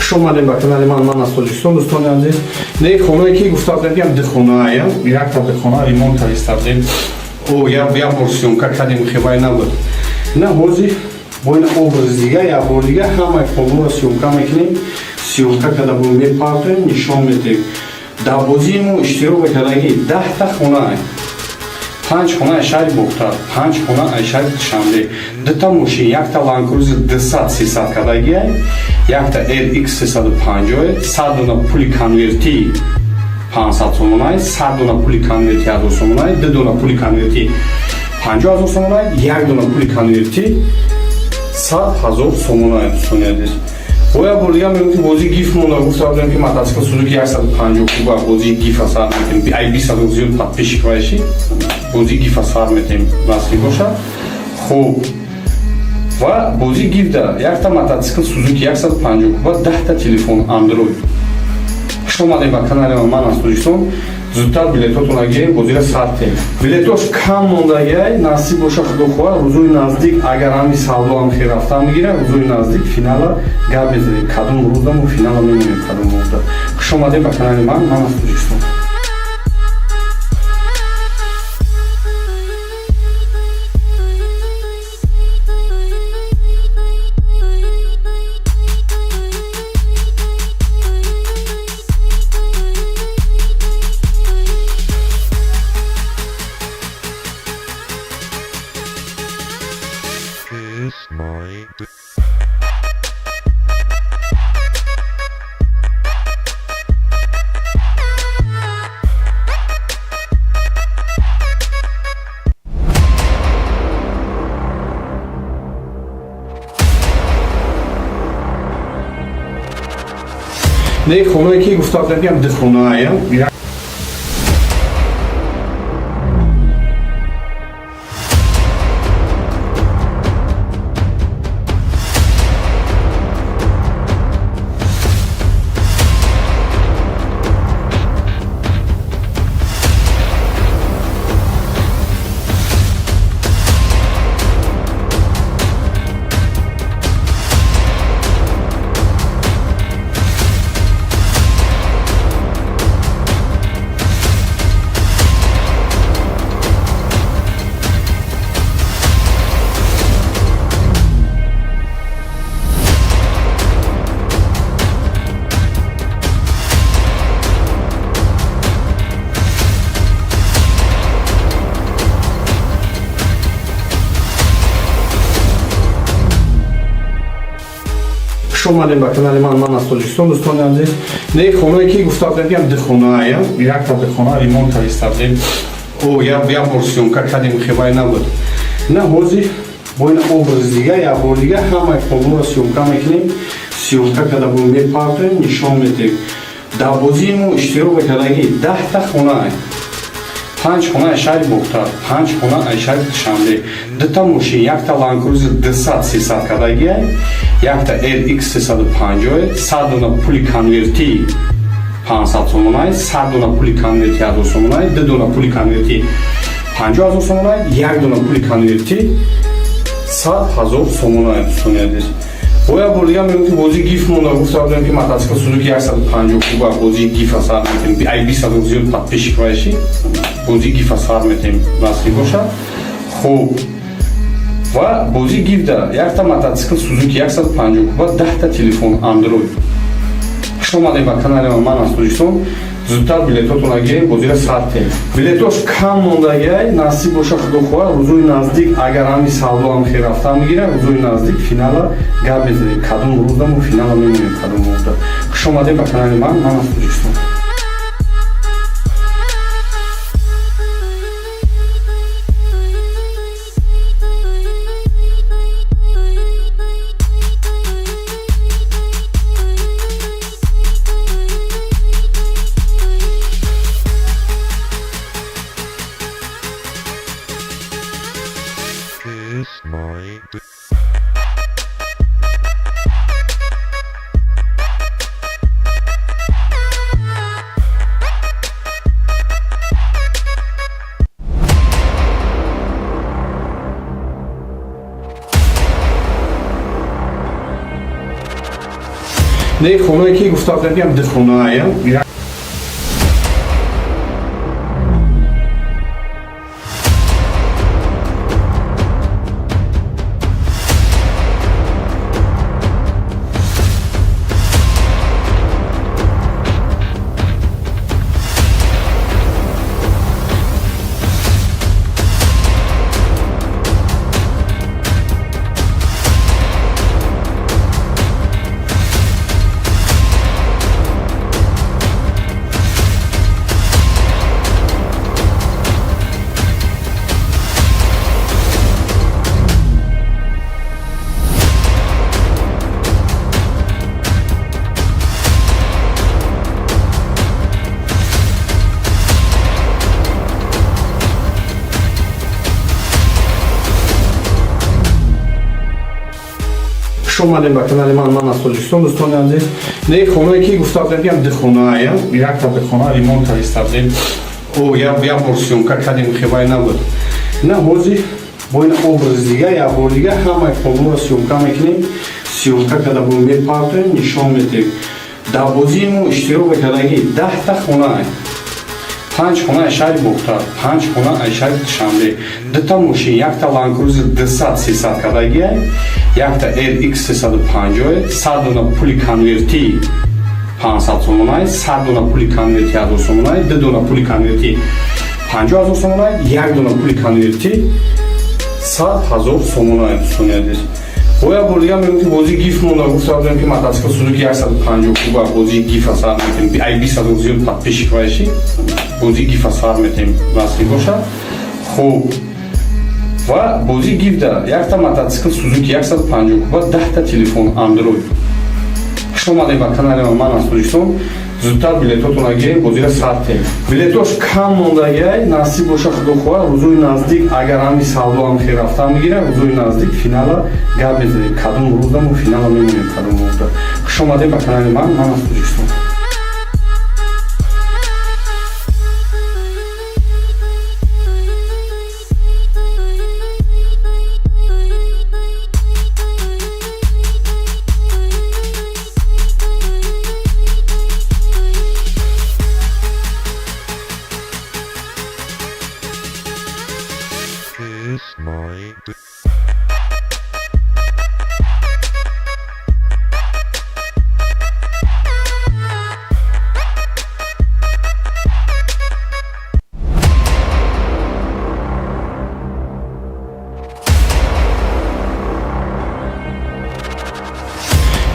Хуш омадем ба канали ман, ман аз Тоҷикистон, дӯстони азиз. Не, хонае ки гуфта будем, ки ҳам ду хонаая, якта хона ремонт карда будем. О, як бор съёмка кардем, хебай набуд. На ҳозир бо ин образ дига, як бор дига ҳамаи хонаро съёмка мекунем. Съёмка карда бо мепартоем, нишон медиҳем. Дар бозии мо иштирок мекардаги 10-та хона, панҷ хона аз шаҳри Бохтар, панҷ хона аз шаҳри Душанбе, дута мошин, якта Ланкрузер 200 300 кардагиай, якта RX 350, 100 дона пули конверти 500 сомонай, 100 дона пули конверти 1000 сомонай, ду дона пули конверти 50 000 сомонай, як дона пули конверти 100 000 сомонай, дӯстони азиз. Бо як бор дига мегӯм, ки бозии гиф монда. Гуфта будем, ки мотоцикл Сузуки 150 куба бозии гифа сар метем. Ай 20 000 зиёд подписчик вайши, бозии гифа сар метем, насиб бошад. Хуб, ва бозии гифда якта мотоцикл Сузуки 150 куба, 10-та телефон Андроид. Хуш омадем ба канали ман аз Тоҷикистон. Зудтар билетотонро гирем, бозира сар тем. Билетош кам мондагиай, насиб боша, худо хоҳад, рӯзои наздик, агар ҳами савдо ҳам хел рафта мегирад, рӯзои наздик финала гап мезанем. Кадом рӯзда мо финала мемонем, кадом рӯзда. Хуш омадем ба канали ман, ман аз Тоҷикистон. Kiss my Не, хонае ки гуфта будем, ки ҳам ду хонаая. Омадем ба канали ман, ман аз Тоҷикистон, дӯстони азиз. Не, хонае ки гуфта будем, ки ду хонаая, якта хона ремонт кардем. О, як бор съёмка кардем, хебай набуд. На ҳозир бо ин образ дига, як бор дига ҳамаи хонаро съёмка мекунем. Съёмка карда бо мепартоем, нишон медиҳем. Дар бозии мо иштирок мекардагӣ 10-та хонаа, панҷ хона аз шаҳри Бохтар, панҷ хона аз шаҳри Душанбе, дута мошин, якта Ланкрузер 200 300 кардагиай, якта RX 350, 100 дона пули конверти 500 сомонай, 100 дона пули конверти 1000 сомонай, ду дона пули конверти 50 000 сомонай, як дона пули конверти 100 000 сомонай, дӯстони азиз. Бо як бор дига мегӯм, ки бозии гиф монда. Гуфта будем, ки мотоцикл Сузуки 150 куба бозии гифа сар метем. Ай 20 000 зиёд подписчик вайши, бозии гифа сар метем, насиб бошад. Хуб, ва бозии гифда якта мотоцикл Сузуки 150 куба, 10-та телефон Андроид. Хуш омадем ба канали ман, ман аз Тоҷикистон. Зудтар билетотона гирем, бозира сар тем. Билетош кам мондагиай, насиб боша, худо хоҳад, рӯзои наздик, агар ҳами савдо ҳам хел рафта мегира, рӯзои наздик финала гап мезанем, кадом рӯзда мо финала мемонем, кадом рӯзда. Хуш омадем ба канали ман, ман аз Тоҷикистон. Kiss my Не, хонае ки гуфта будем, ки ду хонаая. Хуш омадем ба канали ман, ман аз Тоҷикистон, дӯстони азиз. Не, хонае ки гуфта будем, ки ду хонаая, якта хона ремонт кардем. О, як бор съёмка кардем, хебай набуд. На ҳозир бо ин образ дига, як бор дига ҳамаи хонаро съёмка мекунем. Съёмка карда бо мепартоем, нишон медиҳем. Дар бозии мо иштирок мекардагӣ 10-та хонаа, панҷ хона аз шаҳри Бохтар, панҷ хона аз шаҳри Душанбе, дута мошин, якта Ланкрузер 200 300 кардагиай, якта RX 350, 100 дона пули конверти 500 сомонай, 100 дона пули конверти 1000 сомонай, ду дона пули конверти 50 000 сомонай, як дона пули конверти 100 000 сомонай, дӯстони азиз. Бо як бор дига мегӯм, ки бозии гиф монда. Гуфта будем, ки мотоцикл Сузуки 150 куба бозии гифа сар метем. Ай 20 000 зиёд подписчик вайши, бозии гифа сар метем, насиб бошад. Хуб, ва бозии гифда якта мотоцикл Сузуки 150 куба, 10-та телефон Андроид. Хуш омадем ба канали ман, ман аз Тоҷикистон. Зудтар билетотона гирем, бозира сар тем. Билетош кам мондагиай, насиб боша, худо хоҳад, рӯзои наздик, агар ҳами савдо ҳам хел рафта мегира, рӯзои наздик финала гап мезанем, кадом рӯзда мо финала мемонем, кадом рӯзда. Хуш омадем ба канали ман, ман аз Тоҷикистон. Kiss my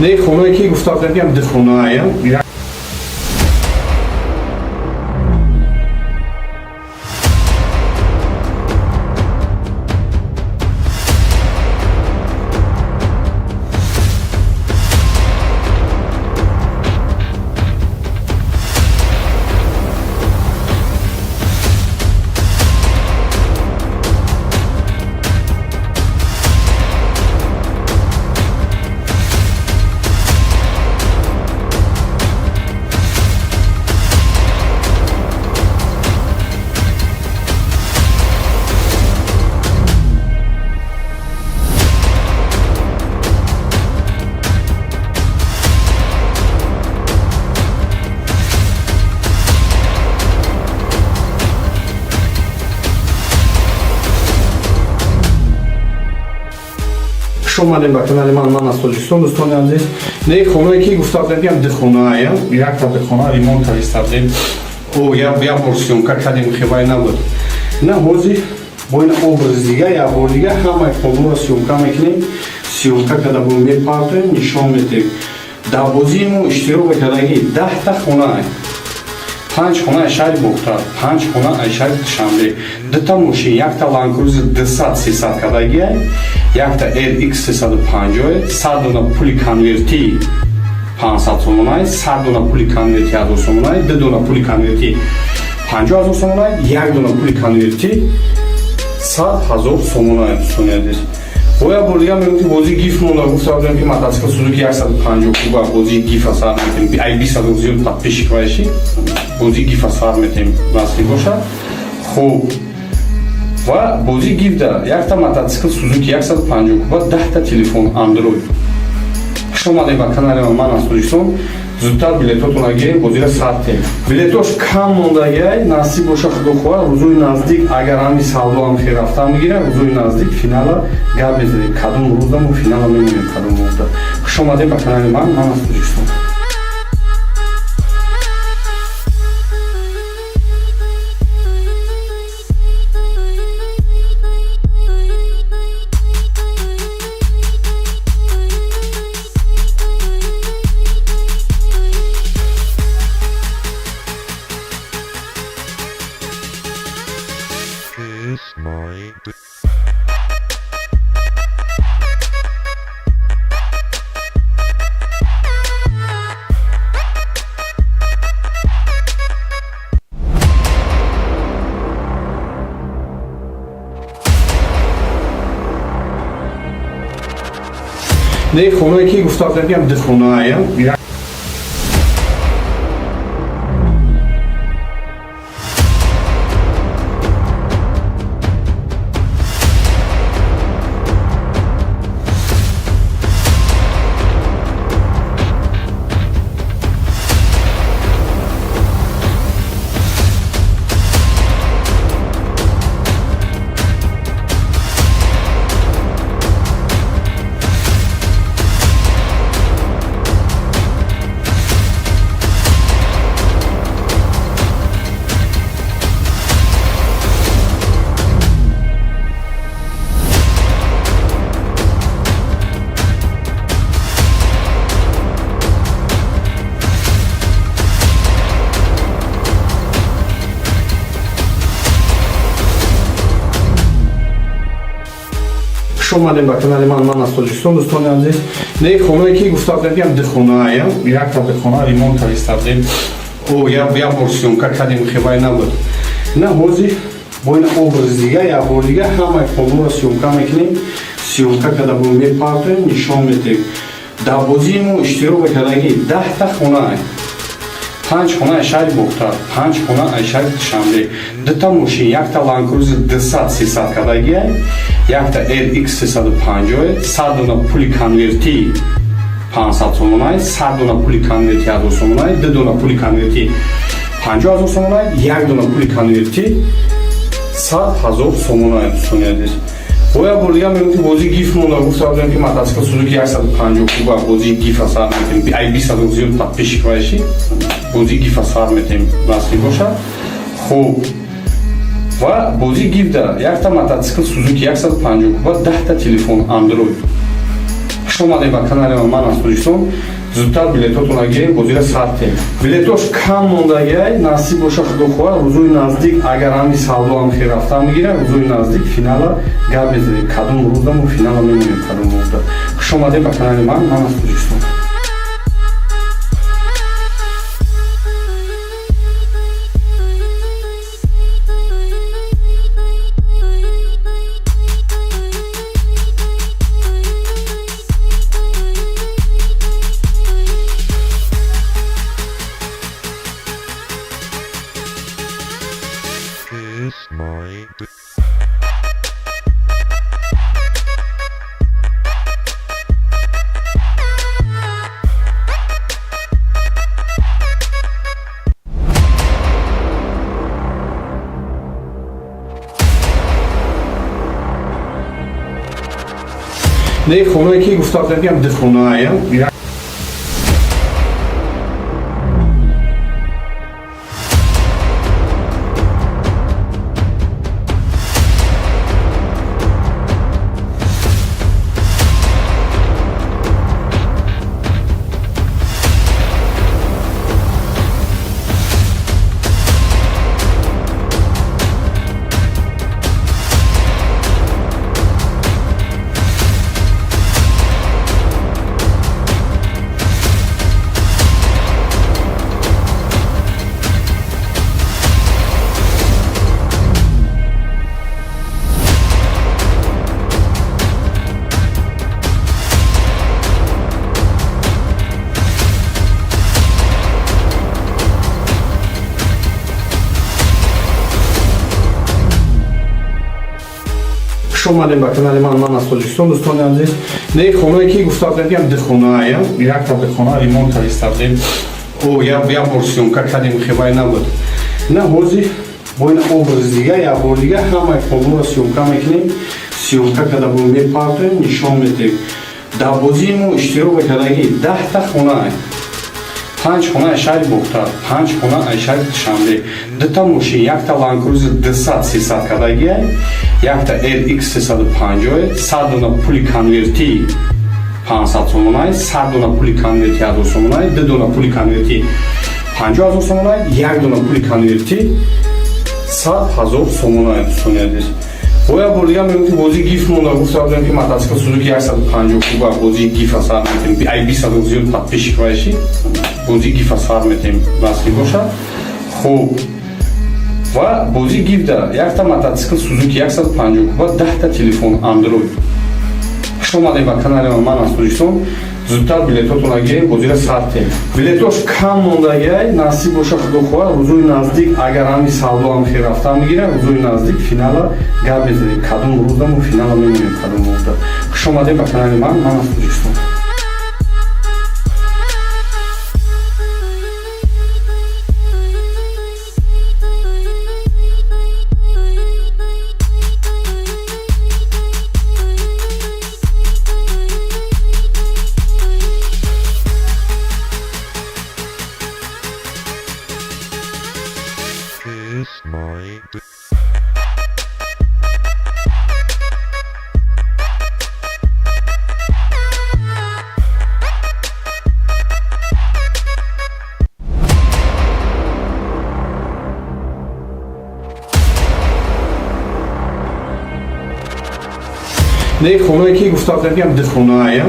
Не, хонае ки гуфта будем, ки ҳам ду хонаая. Хуш омадем ба канали ман, ман аз Тоҷикистон, дӯстони азиз. Не, хонае ки гуфта будем, ки ҳам ду хонаая, якта хона ремонт карда будем. О, як бор съёмка кардем, хебай набуд. На, ҳозир бо ин образ дига, як бор дига ҳамаи хонаро съёмка мекунем. Съёмка карда бо мепартоем, нишон медиҳем. Дар бозии мо иштирок мекардагӣ 10-та хонаа. Панҷ хона аз шаҳри Бохтар, панҷ хона аз шаҳри Душанбе, дута мошин, якта Ланд Крузер 200 300 кардагиай, якта RX 350, 100 дона пули конверти 500 сомонай, 100 дона пули конверти 1000 сомонай, ду дона пули конверти 50 000 сомонай, як дона пули конверти 100 000 сомонай, дӯстони азиз. Бо як бор дига мегӯм, ки бозии гиф монда. Гуфта будем, ки мотоцикл Сузуки 150 куба бозии гифа сар метем. Ай 20 000 зиёд подписчик вайши, бозии гифа сар метем, насиб бошад. Хуб, ва бозии гифда якта мотоцикл Сузуки 150 куба, 10-та телефон Андроид. Хуш омадем ба канали ман, ман аз Тоҷикистон. Зудтар билетотона гирем, бозира сар тем. Билетош кам мондагиай, насиб боша, худо хоҳад, рӯзои наздик, агар ҳами савдо ҳам хел рафтан бигирад, рӯзои наздик финала гап мезанем, кадом рӯза мо финала мемонем, кадом рӯза. Хуш омадем ба канали ман, ман аз Тоҷикистон. Kiss my dick. Не, хонае ки гуфта будем, ки ҳам ду хонаая. Хуш омадем ба канали ман, ман аз Тоҷикистон, дӯстони азиз. Не, хонае ки гуфта будем, ки ҳам ду хонаая, якта хона ремонт карда будем. О, як бор съёмка кардем, хебай набуд. На, ҳозир бо ин образ дига, як бор дига ҳамаи хонаро съёмка мекунем. Съёмка карда бо мепартоем, нишон медиҳем. Дар бозии мо иштирок мекардагӣ 10-та хонаа. Панҷ хона аз шаҳри Бохтар, панҷ хона аз шаҳри Душанбе, дута мошин, якта Ланд Крузер 200 300 кардагиай, якта RX 350, 100 дона пули конверти 500 сомонай, 100 дона пули конверти 1000 сомонай, ду дона пули конверти 50 000 сомонай, як дона пули конверти 100 000 сомонай, дӯстони азиз. Бо як бор дига мегӯм, ки бозии гиф монда. Гуфта будем, ки мотоцикл Сузуки 150 куба бозии гифа сар метем. Ай 20 000 зиёд подписчик вайши, бозии гифа сар метем, насиб бошад. Хуб, ва бозии гифда якта мотоцикл Сузуки 150 куба, 10-та телефон Андроид. Хуш омадем ба канали ман аз Тоҷикистон. Зудтар билетотонро гирем, бозира сар тем. Билетош кам мондагиай, насиб боша, худо хоҳад, рӯзои наздик, агар ҳами савдо ҳам хел рафта мегирад, рӯзои наздик финала гап мезанем, кадом рӯзда мо финала мемонем, кадом рӯзда. Хуш омадем ба канали ман, ман аз Тоҷикистон. Kiss my Не, хонае ки гуфта будем, ки ду хонаая. Хуш омадем ба канали ман, ман аз Тоҷикистон. Дӯстони азиз, не, хонае ки гуфта будем, ки ду хонаая, якта хона ремонт карда будем, о як бор съёмка кардем, хебай набуд. На ҳозир бо ин образ дига, як бор дига ҳамаи хонаро съёмка мекунем, съёмка карда бо мепартоем, нишон медиҳем. Дар бозии мо иштирок мекардаги 10-та хона: панҷ хона аз шаҳри Бохтар, панҷ хона аз шаҳри Душанбе, дута мошин, якта Ланкрузер 200 300 кардагиай, якта LX 350, 100 дона пули конверти 500 сомонай, 100 дона пули конверти 1000 сомонай, ду дона пули конверти 50 000 сомонай, як дона пули конверти 100 000 сомонай. Дӯстони азиз, бо як бор дига мегӯм, ки бозии гиф монда. Гуфта будем, ки мотоцикл Сузуки 150 куба бозии гифа сар метем. Ай 20 000 зиёд подписчик вайши, бозии гифа сар метем, насиб бошад. Хуб, ва бозии гифда якта мотоцикл Сузуки 150 куба, 10-та телефон Андроид. Хуш омадем ба канали ман аз Тоҷикистон. Зудтар билетотонро гирем, бозира сар тем. Билетош кам мондагиай, насиб боша, худо хоҳад, рӯзои наздик, агар ҳами савдо ҳам хел рафта мегирад, рӯзои наздик финала гап мезанем, кадом рӯзда мо финала мемонем, кадом рӯзда. Хуш омадем ба канали ман, ман аз Тоҷикистон. Kiss my Не, хонае ки гуфта будем, ки ду хонаая.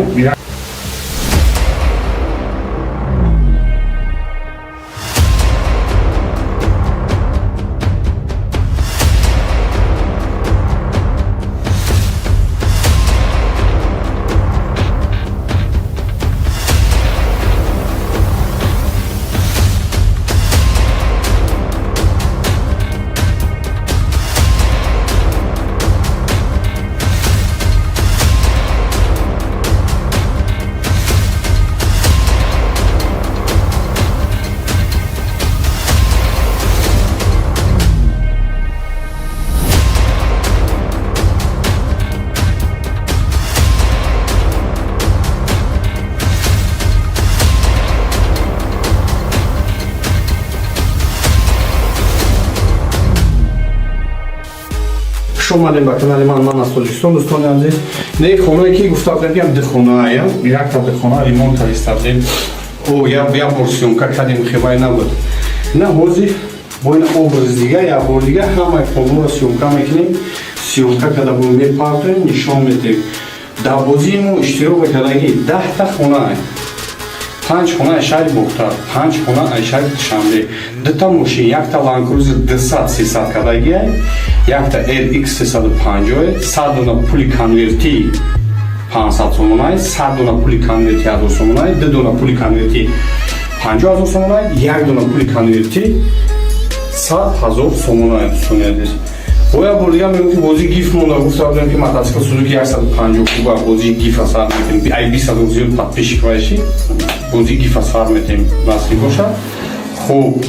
Омадем ба канали ман, ман аз Тоҷикистон, дӯстони азиз. Не, хонае ки гуфта будем, ки ду хонаая, якта хона ремонт кардем. О, як бор съёмка кардем, хебай набуд. На ҳозир бо ин образ дига, як бор дига ҳамаи хонаро съёмка мекунем. Съёмка карда бо мепартоем, нишон медиҳем. Дар бозии мо иштирок мекардагӣ 10-та хонаа, панҷ хона аз шаҳри Бохтар, панҷ хона аз шаҳри Душанбе, дута мошин, якта Ланкрузер 200 300 кардагиай, якта RX 350, 100 дона пули конвертӣ 500 сомонай, 100 дона пули конверти 1000 сомонай, ду дона пули конверти 50 000 сомонай, як дона пули конверти 100 000 сомонай, дӯстони азиз. Бо як бор дига мегӯм, ки бозии гиф монда. Гуфта будем, ки мотоцикл Сузуки 150 куба бозии гифа сар метем. Ай 20 000 зиёд подписчик вайши, бозии гифа сар метем, насиб бошад. Хуб,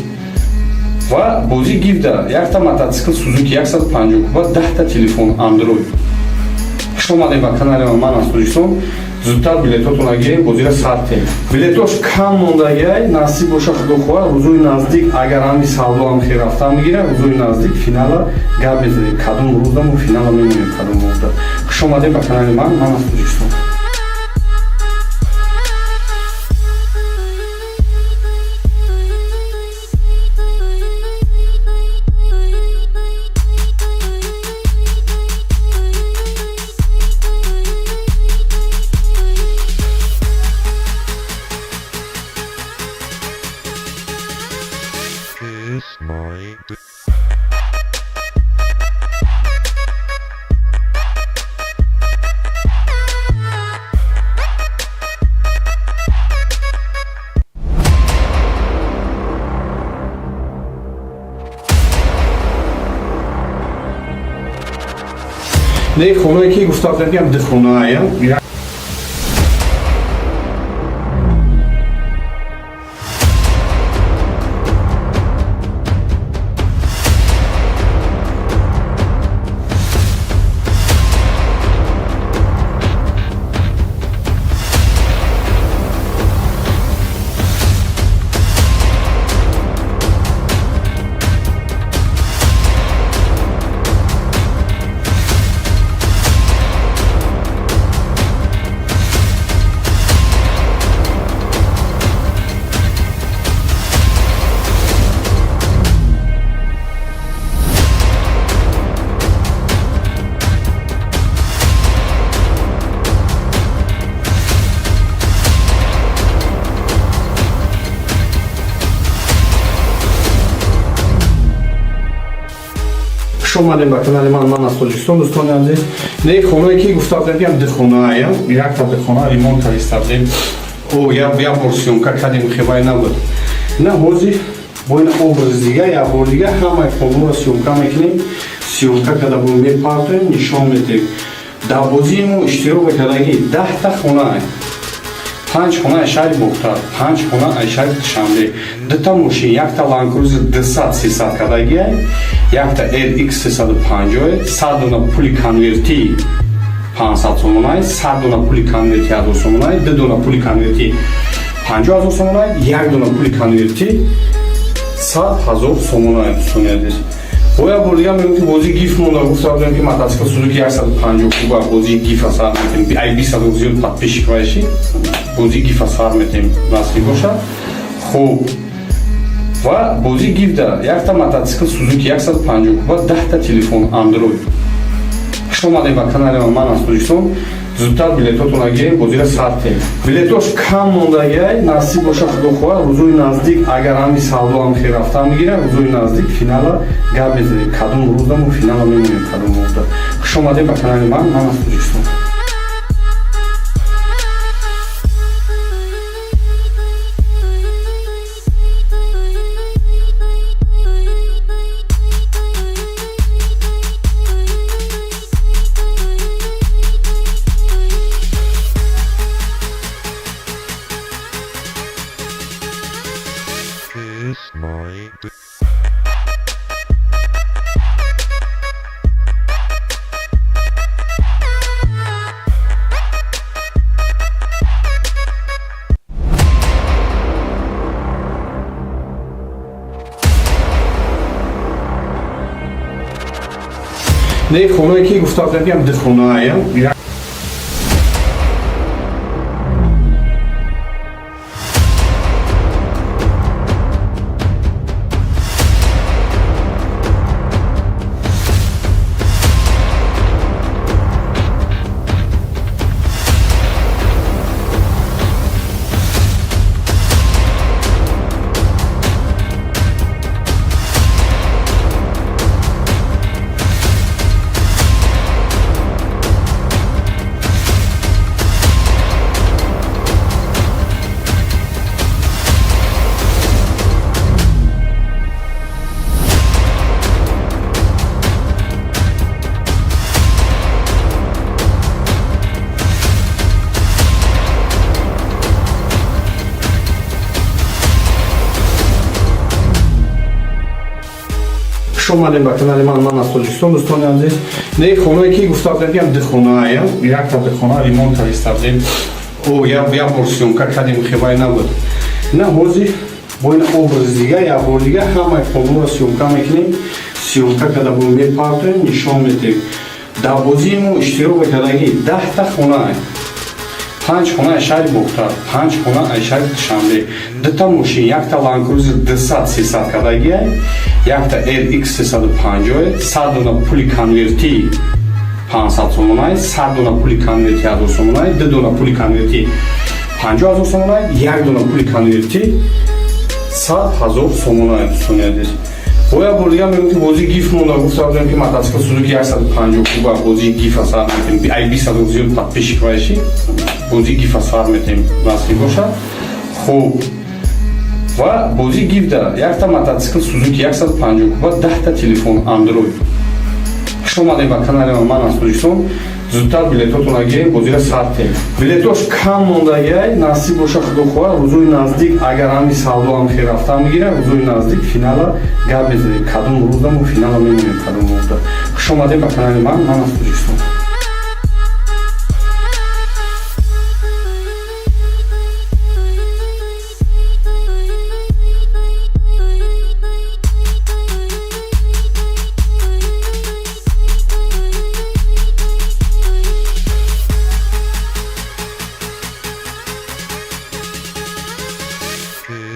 ва бозии гифда якта мотоцикл Сузуки 150 куба, 10-та телефон Андроид. Хуш омадем ба канали ман, ман аз Тоҷикистон. Зудтар билетотона гирем, бозира сар тем. Билетош кам мондагиай, насиб боша, худо хоҳад, рӯзои наздик, агар ҳами савдо ҳам хел рафтан бигира, рӯзои наздик финала гап мезанем, кадом рӯза мо финала мемонем, кадом рӯза. Хуш омадем ба канали ман, ман аз Тоҷикистон. Kiss my dick. Не, хонае ки гуфта будем, ки ду хонаая. Хуш омадем ба канали ман, ман аз Тоҷикистон, дӯстони азиз. Не, хонае ки гуфта будем, ки ду хонаая, якта хона ремонт кардем. О, як бор съёмка кардем, хебай набуд. На ҳозир бо ин образ дига, як бор дига ҳамаи хонаро съёмка мекунем. Съёмка карда бо мепартоем, нишон медиҳем. Дар бозии мо иштирок мекардагӣ 10-та хонаа, панҷ хона аз шаҳри Бохтар, панҷ хона аз шаҳри Душанбе, дута мошин, якта Ланкрузер 200 300 кардагиай, якта RX 350, 100 дона пули конвертӣ 500 сомонай, 100 дона пули конверти 1000 сомонай, ду дона пули конверти 50 000 сомонай, як дона пули конверти 100 000 сомонай, дӯстони азиз. Бо як бор дига мегӯм, ки бозии гиф монда. Гуфта будем, ки мотоцикл Сузуки 150 куба бозии гифа сар метем. Ай 20 000 зиёд подписчик вайши, бозии гифа сар метем, насиб бошад. Хуб, ва бозии гифда якта мотоцикл Сузуки 150 куба, 10-та телефон Андроид. Хуш омадем ба канали ман, ман аз Тоҷикистон. Зудтар билетотона гирем, бозира сар тем. Билетош кам мондагиай, насиб боша, худо хоҳад, рӯзои наздик, агар ҳами савдо ҳам хел рафтан бигира, рӯзои наздик финала гап мезанем, кадом рӯза мо финала мемонем, кадом рӯза. Хуш омадем ба канали ман, ман аз Тоҷикистон. Kiss my dick. Не хонае ки гуфта будем, ки ҳам духонаая. Хуш омадем ба канали ман, ман аз Тоҷикистон, дӯстони азиз. Не хонае ки гуфта будем, ки ҳам духонаая, якта духона ремонт карда будем. О, як бор съёмка кардем, хебай набуд. На ҳозир бо ин образ дига, як бор дига ҳамаи хонаро съёмка мекунем. Съёмка карда бо мепартоем, нишон медиҳем. Дар бозии мо иштирок мекардагӣ 10та хонаа. Панҷ хона аз шаҳри Бохтар, панҷ хона аз шаҳри Душанбе, дута мошин, якта Land Cruiser 200 300 кардагиай, якта RX 350, 100 дона пули конвертӣ 500 сомонай, 100 дона пули конвертӣ 1000 сомонай, ду дона пули конвертӣ 50 000 сомонай, як дона пули конвертӣ 100 000 сомонай, дӯстони азиз. Бо як бор дига мегӯм, ки бозии гиф монда. Гуфта будем, ки мотоцикл Сузуки 150 куба бозии гифа сар метем. Ай 20 000 зиёд подписчик вайши, бозии гифа сар метем, насиб бошад. Хуб, ва бозии гифда якта мотоцикл Сузуки 150 куба, 10та телефон Android. Хуш омадем ба канали ман, ман аз Тоҷикистон. Зудтар билетотонро гирем, бозиро сар тем. Билетош кам мондагиай, насиб боша, худо хоҳад, рӯзои наздик, агар ҳами савдо ҳам хел рафтан бигирад, рӯзои наздик финала гап мезанем, кадом рӯзда мо финала мемонем, кадом рӯзда. Хуш омадем ба канали ман, ман аз Тоҷикистон.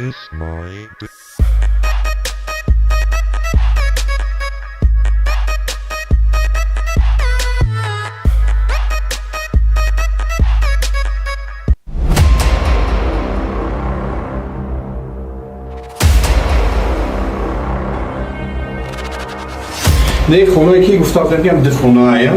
Kiss my dick. Не хонае ки гуфта будем, ки ҳам духонаая.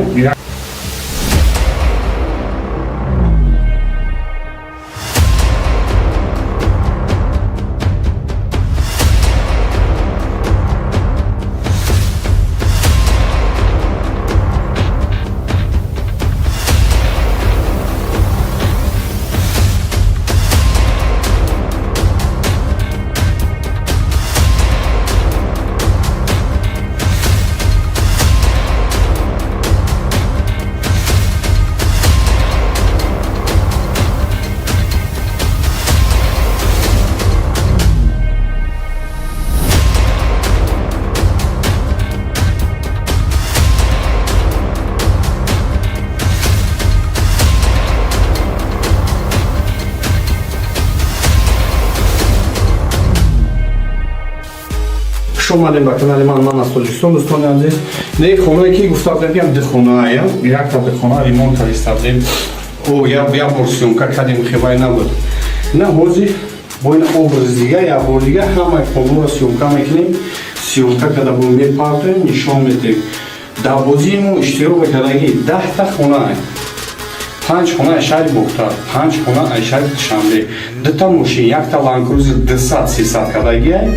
Хуш омадем ба канали ман, ман аз Тоҷикистон, дӯстони азиз. Не хонае ки гуфта будем, ки ҳам духонаая, якта духона ремонт карда будем. О, як бор съёмка кардем, хебай набуд. На ҳозир бо ин образ дига, як бор дига ҳамаи хонаро съёмка мекунем. Съёмка карда бо мепартоем, нишон медиҳем. Дар бозии мо иштирок мекардагӣ 10та хонаа. Панҷ хона аз шаҳри Бохтар, панҷ хона аз шаҳри Душанбе, дута мошин, якта Land Cruiser 200 300 кардагиай,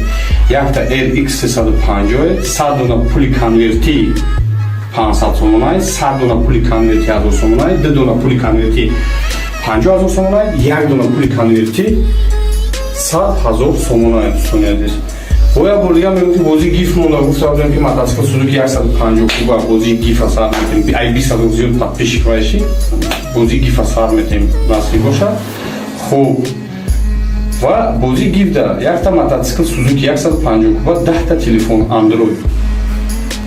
якта RX 350, 100 дона пули конвертӣ 500 сомонай, 100 дона пули конвертӣ 1000 сомонай, ду дона пули конвертӣ 50 000 сомонай, як дона пули конвертӣ 100 000 сомонай, дӯстони азиз. Бо як бор дига мегӯм, ки бозии гиф монда. Гуфта будем, ки мотоцикл Сузуки 150 куба бозии гифа сар метем. Ай 20 000 зиёд подписчик вайши, бозии гифа сар метем, насиб бошад. Хуб, ва бозии гифда якта мотоцикл Сузуки 150 куба, 10та телефон Android.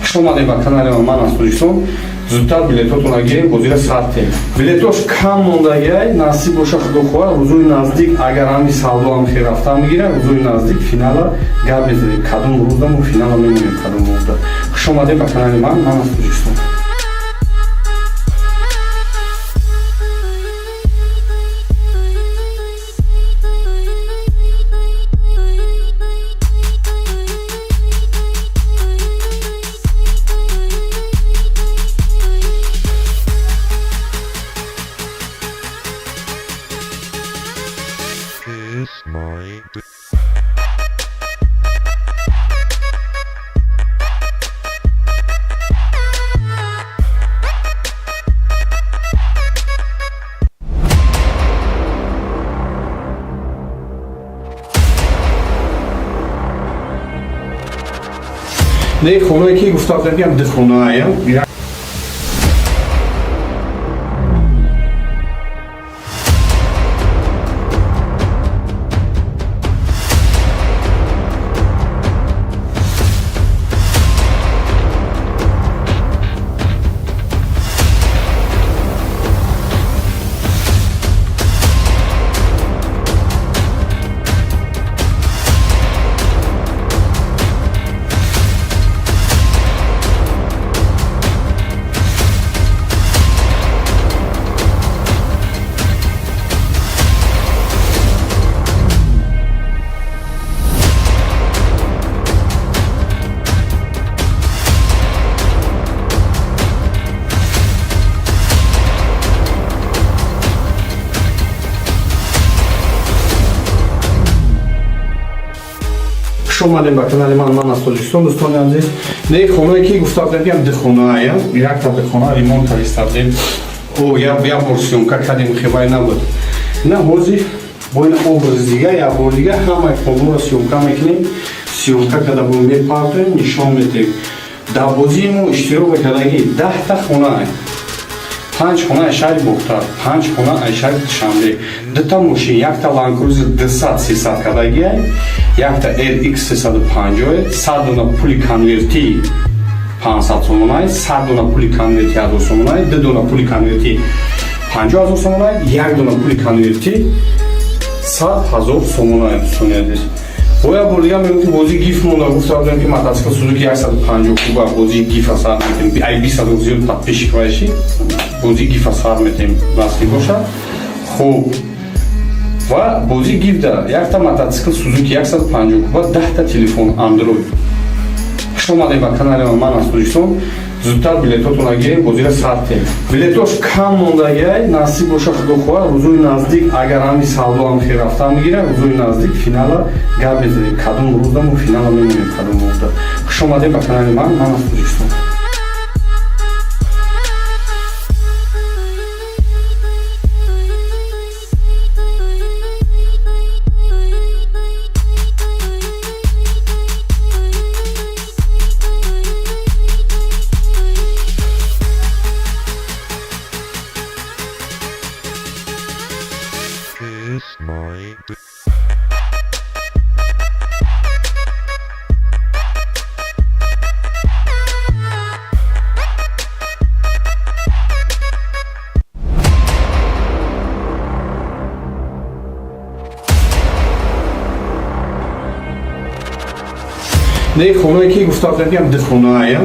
Хуш омадем ба канали ман аз Тоҷикистон. Зудтар билетотонро гирем, бозира сар тем. Билетош кам мондагиай, насиб боша, худо хоҳад, рӯзои наздик, агар ҳами савдо ҳам хел рафта мегира, рӯзои наздик финала гап мезанем. Кадом рӯзда мо финала мемонем, кадом рӯзда. Хуш омадем ба канали ман, ман аз Тоҷикистон. Kiss my Не, хонае ки гуфта будем, ки ҳам ду хонаая. Хуш омадем ба канали ман, ман аз Тоҷикистон, дӯстони азиз. Не, хонае ки гуфта будем, ки ҳам ду хонаая, якта хона ремонт карда будем. О, як бор съёмка кардем, хебай набуд. На ҳозир бо ин образ дига, як бор дига ҳамаи хонаро съёмка мекунем. Съёмка карда бо мепартоем, нишон медиҳем. Дар бозии мо иштирок мекардаги 10-та хона, панҷ хона аз шаҳри Бохтар, панҷ хона аз шаҳри Душанбе, дута мошин, якта Ланкрузи 200 300 кардагиай, якта RX 350, 100 дона пули конвертӣ 500 сомонай, 100 дона пули конверти 1000 сомонай, ду дона пули конверти 50 000 сомонай, як дона пули конверти 100 000 сомонай, дӯстони азиз. Бо як бор дига мегӯм, ки бозии гиф монда. Гуфта будем, ки мотоцикл Сузуки 150 куба бозии гифа сар метем. Ай 20 000 зиёд подписчик вайши, бозии гифа сар метем, насиб бошад. Хуб, ва бозии гифда якта мотоцикл Сузуки 150 куба, 10-та телефон Android. Хуш омадем ба канали ман аз Тоҷикистон. Зудтар билетотонро гирем, бозира сар тем. Билетош кам мондагиай, насиб боша, худо хоҳад, рӯзои наздик, агар ҳами савдо ҳам хел рафта мегира, рӯзои наздик финала гап мезанем. Кадом рӯзда мо финала мемонем, кадом рӯзда. Хуш омадем ба канали ман, ман аз Тоҷикистон. Kiss my Не, хонае ки гуфта будем, ки ҳам ду хонаая.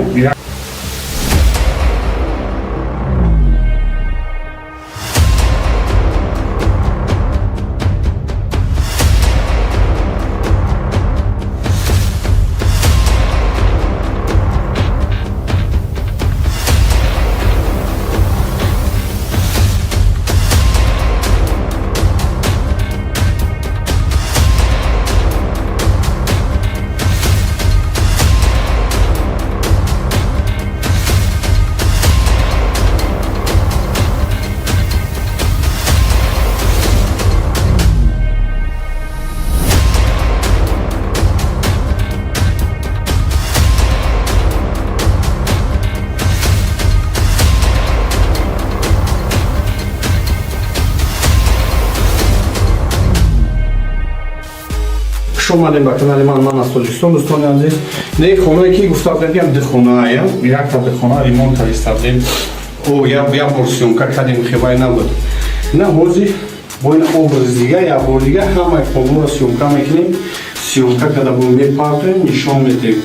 Хуш омадем ба канали ман, ман аз Тоҷикистон, дӯстони азиз. Не, хонае ки гуфта будем, ки ду хонаая, якта хона ремонт кардем. О, як бор съёмка кардем, хебай набуд. На ҳозир бо ин образ дига, як бор дига ҳамаи хонаро съёмка мекунем. Съёмка карда бо мепартоем, нишон медиҳем.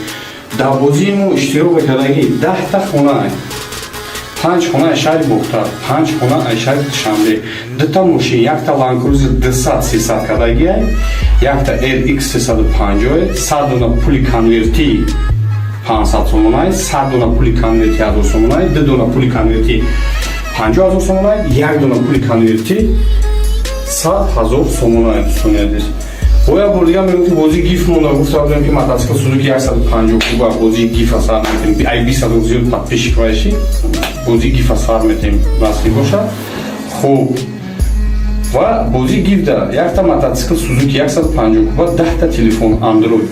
Дар бозии мо иштирок мекардагӣ 10та хонаа, панҷ хона аз шаҳри Бохтар, панҷ хона аз шаҳри Душанбе, дута мошин, якта Ланкрузер 200 300 кардагиай, якта RX 350, 100 дона пули конвертӣ 500 сомонай, 100 дона пули конвертӣ 1000 сомонай, ду дона пули конвертӣ 50 000 сомонай, як дона пули конвертӣ 100 000 сомонай, дӯстони азиз. Бо як бор дига мегӯм, ки бозии гиф монда. Гуфта будем, ки мотоцикл Сузуки 150 куба, бозии гифа сар метем. Ай 20 000 зиёд подписчик вайши, бозии гифа сар метем, насиб бошад. Хуб, ва бозии гифда якта мотоцикл Сузуки 150 куба, 10та телефон Андроид.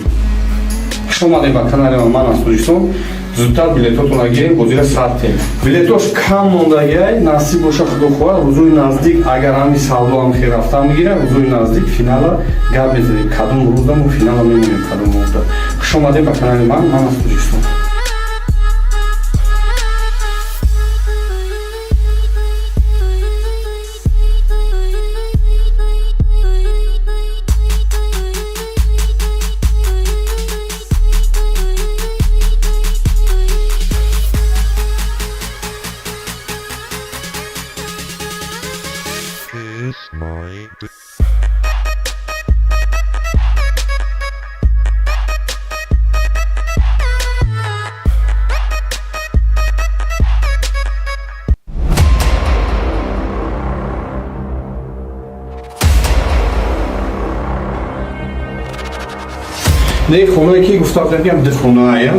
Хуш омадем ба канали ман, ман аз Тоҷикистон. Зудтар билетотона гирем, бозира сар тем. Билетош кам мондагиай, насиб боша, худо хоҳад, рӯзои наздик, агар ҳами савдо ҳам хел рафтан бигира, рӯзои наздик финала гап мезанем, кадом рӯза мо финала мемонем, кадом рӯза. Хуш омадем ба канали ман, ман аз Тоҷикистон. Kiss my Не, хонае ки гуфта будем, ки ду хонаая.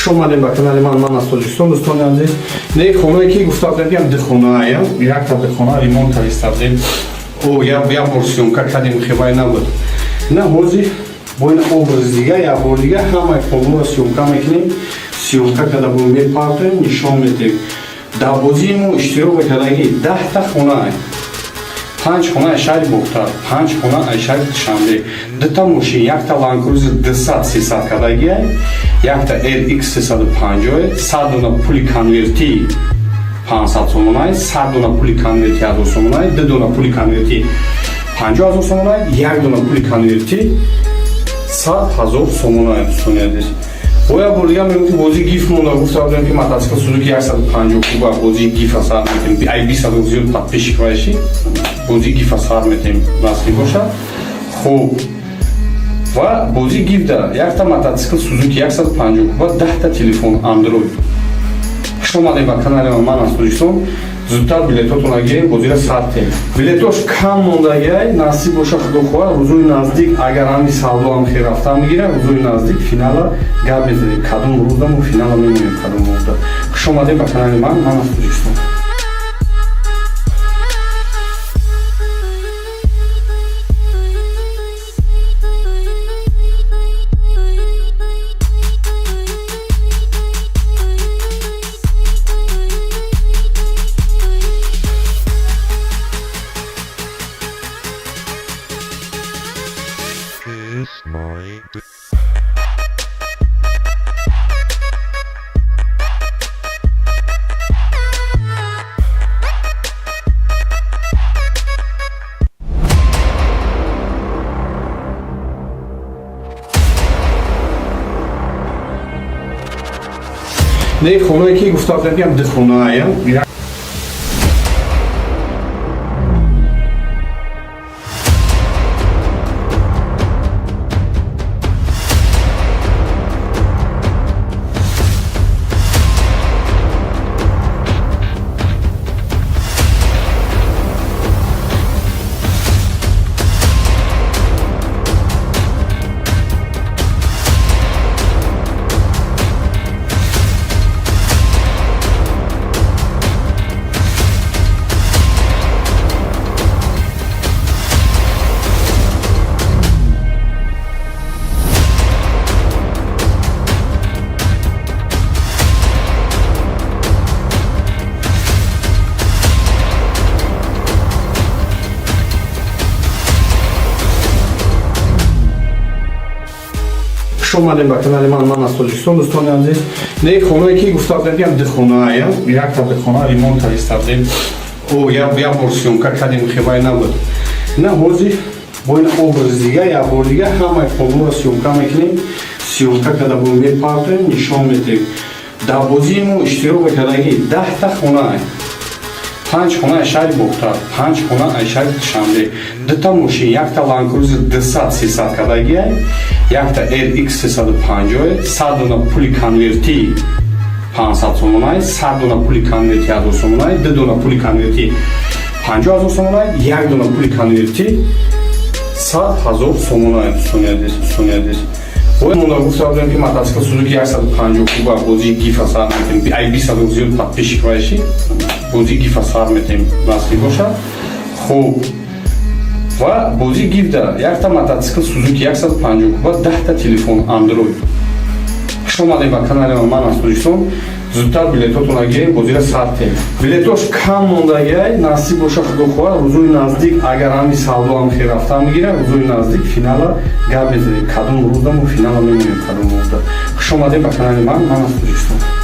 Хуш омадем ба канали ман, ман аз Тоҷикистон, дӯстони азиз. Не, хонае ки гуфта будем, ки ду хонаая, якта хона ремонт кардем. О, як бор съёмка кардем, хебай набуд. На ҳозир бо ин образ дига, як бор дига ҳамаи хонаро съёмка мекунем. Съёмка карда бо мепартоем, нишон медиҳем. Дар бозии мо иштирок мекардагӣ 10та хонаа, панҷ хона аз шаҳри Бохтар, панҷ хона аз шаҳри Душанбе, дута мошин, якта Ланкрузер 200 300 кардагиай, якта RX 350, 100 дона пули конвертӣ 500 сомонай, 100 дона пули конвертӣ 1000 сомонай, ду дона пули конвертӣ 50 000 сомонай, як дона пули конвертӣ 100 000 сомонай, дӯстони азиз. Бо як бор дига мегӯм, ки бозии гиф монда. Гуфта будем, ки мотоцикл Сузуки 150 куба, бозии гифа сар метем. Ай 20 000 зиёд подписчик вайши, бозии гифа сар метем, насиб бошад. Хуб, ва бозии гифда якта мотоцикл Сузуки 150 куба, 10та телефон Андроид. Хуш омадем ба канали ман, ман аз Тоҷикистон. Зудтар билетотона гирем, бозира сар тем. Билетош кам мондагиай, насиб боша, худо хоҳад, рӯзои наздик, агар ҳами савдо ҳам хел рафтан бигира, рӯзои наздик финала гап мезанем, кадом рӯза мо финала мемонем, кадом рӯза. Хуш омадем ба канали ман, ман аз Тоҷикистон. Kiss my Не хонае ки гуфта будем, ки ду хонаая. Хуш омадем ба канали ман, ман аз Тоҷикистон, дӯстони азиз. Не хонае ки гуфта будем, ки ду хонаая, якта хона ремонт карда будем. О, як бор съёмка кардем, хебай набуд. На ҳозир бо ин образ дига, як бор дига ҳамаи хонаро съёмка мекунем. Съёмка карда бо мепартоем, нишон медиҳем. Дар бозии мо иштирок мекардагӣ 10-та хонаа. Панҷ хона аз шаҳри Бохтар, панҷ хона аз шаҳри Душанбе, дута мошин, якта Ланд Крузер 200 300 кардагиай, якта RX 350, 100 дона пули конверти 500 сомонай, 100 дона пули конверти 1000 сомонай, ду дона пули конверти 50 000 сомонай, як дона пули конверти 100 000 сомонай, дӯстони азиз, дӯстони азиз. Монда гуфта будем, ки мотоцикл Сузуки 150 куба бозии гифа сар метем. Ай 20 000 зиёд подписчик вайши, бозии гифа сар метем, насиб бошад. Хуб, ва бозии гифда якта мотоцикл Сузуки 150 куба, 10-та телефон Android. Хуш омадем ба канали ман, ман аз Тоҷикистон. Зудтар билетотонро гирем, бозира сар тем. Билетош кам мондагиай, насиб боша, худо хоҳад, рӯзои наздик, агар ҳами савдо ҳам хел рафтан бигира, рӯзои наздик финала гап мезанем, кадом рӯзда мо финала мемонем, кадом рӯзда. Хуш омадем ба канали ман, ман аз Тоҷикистон.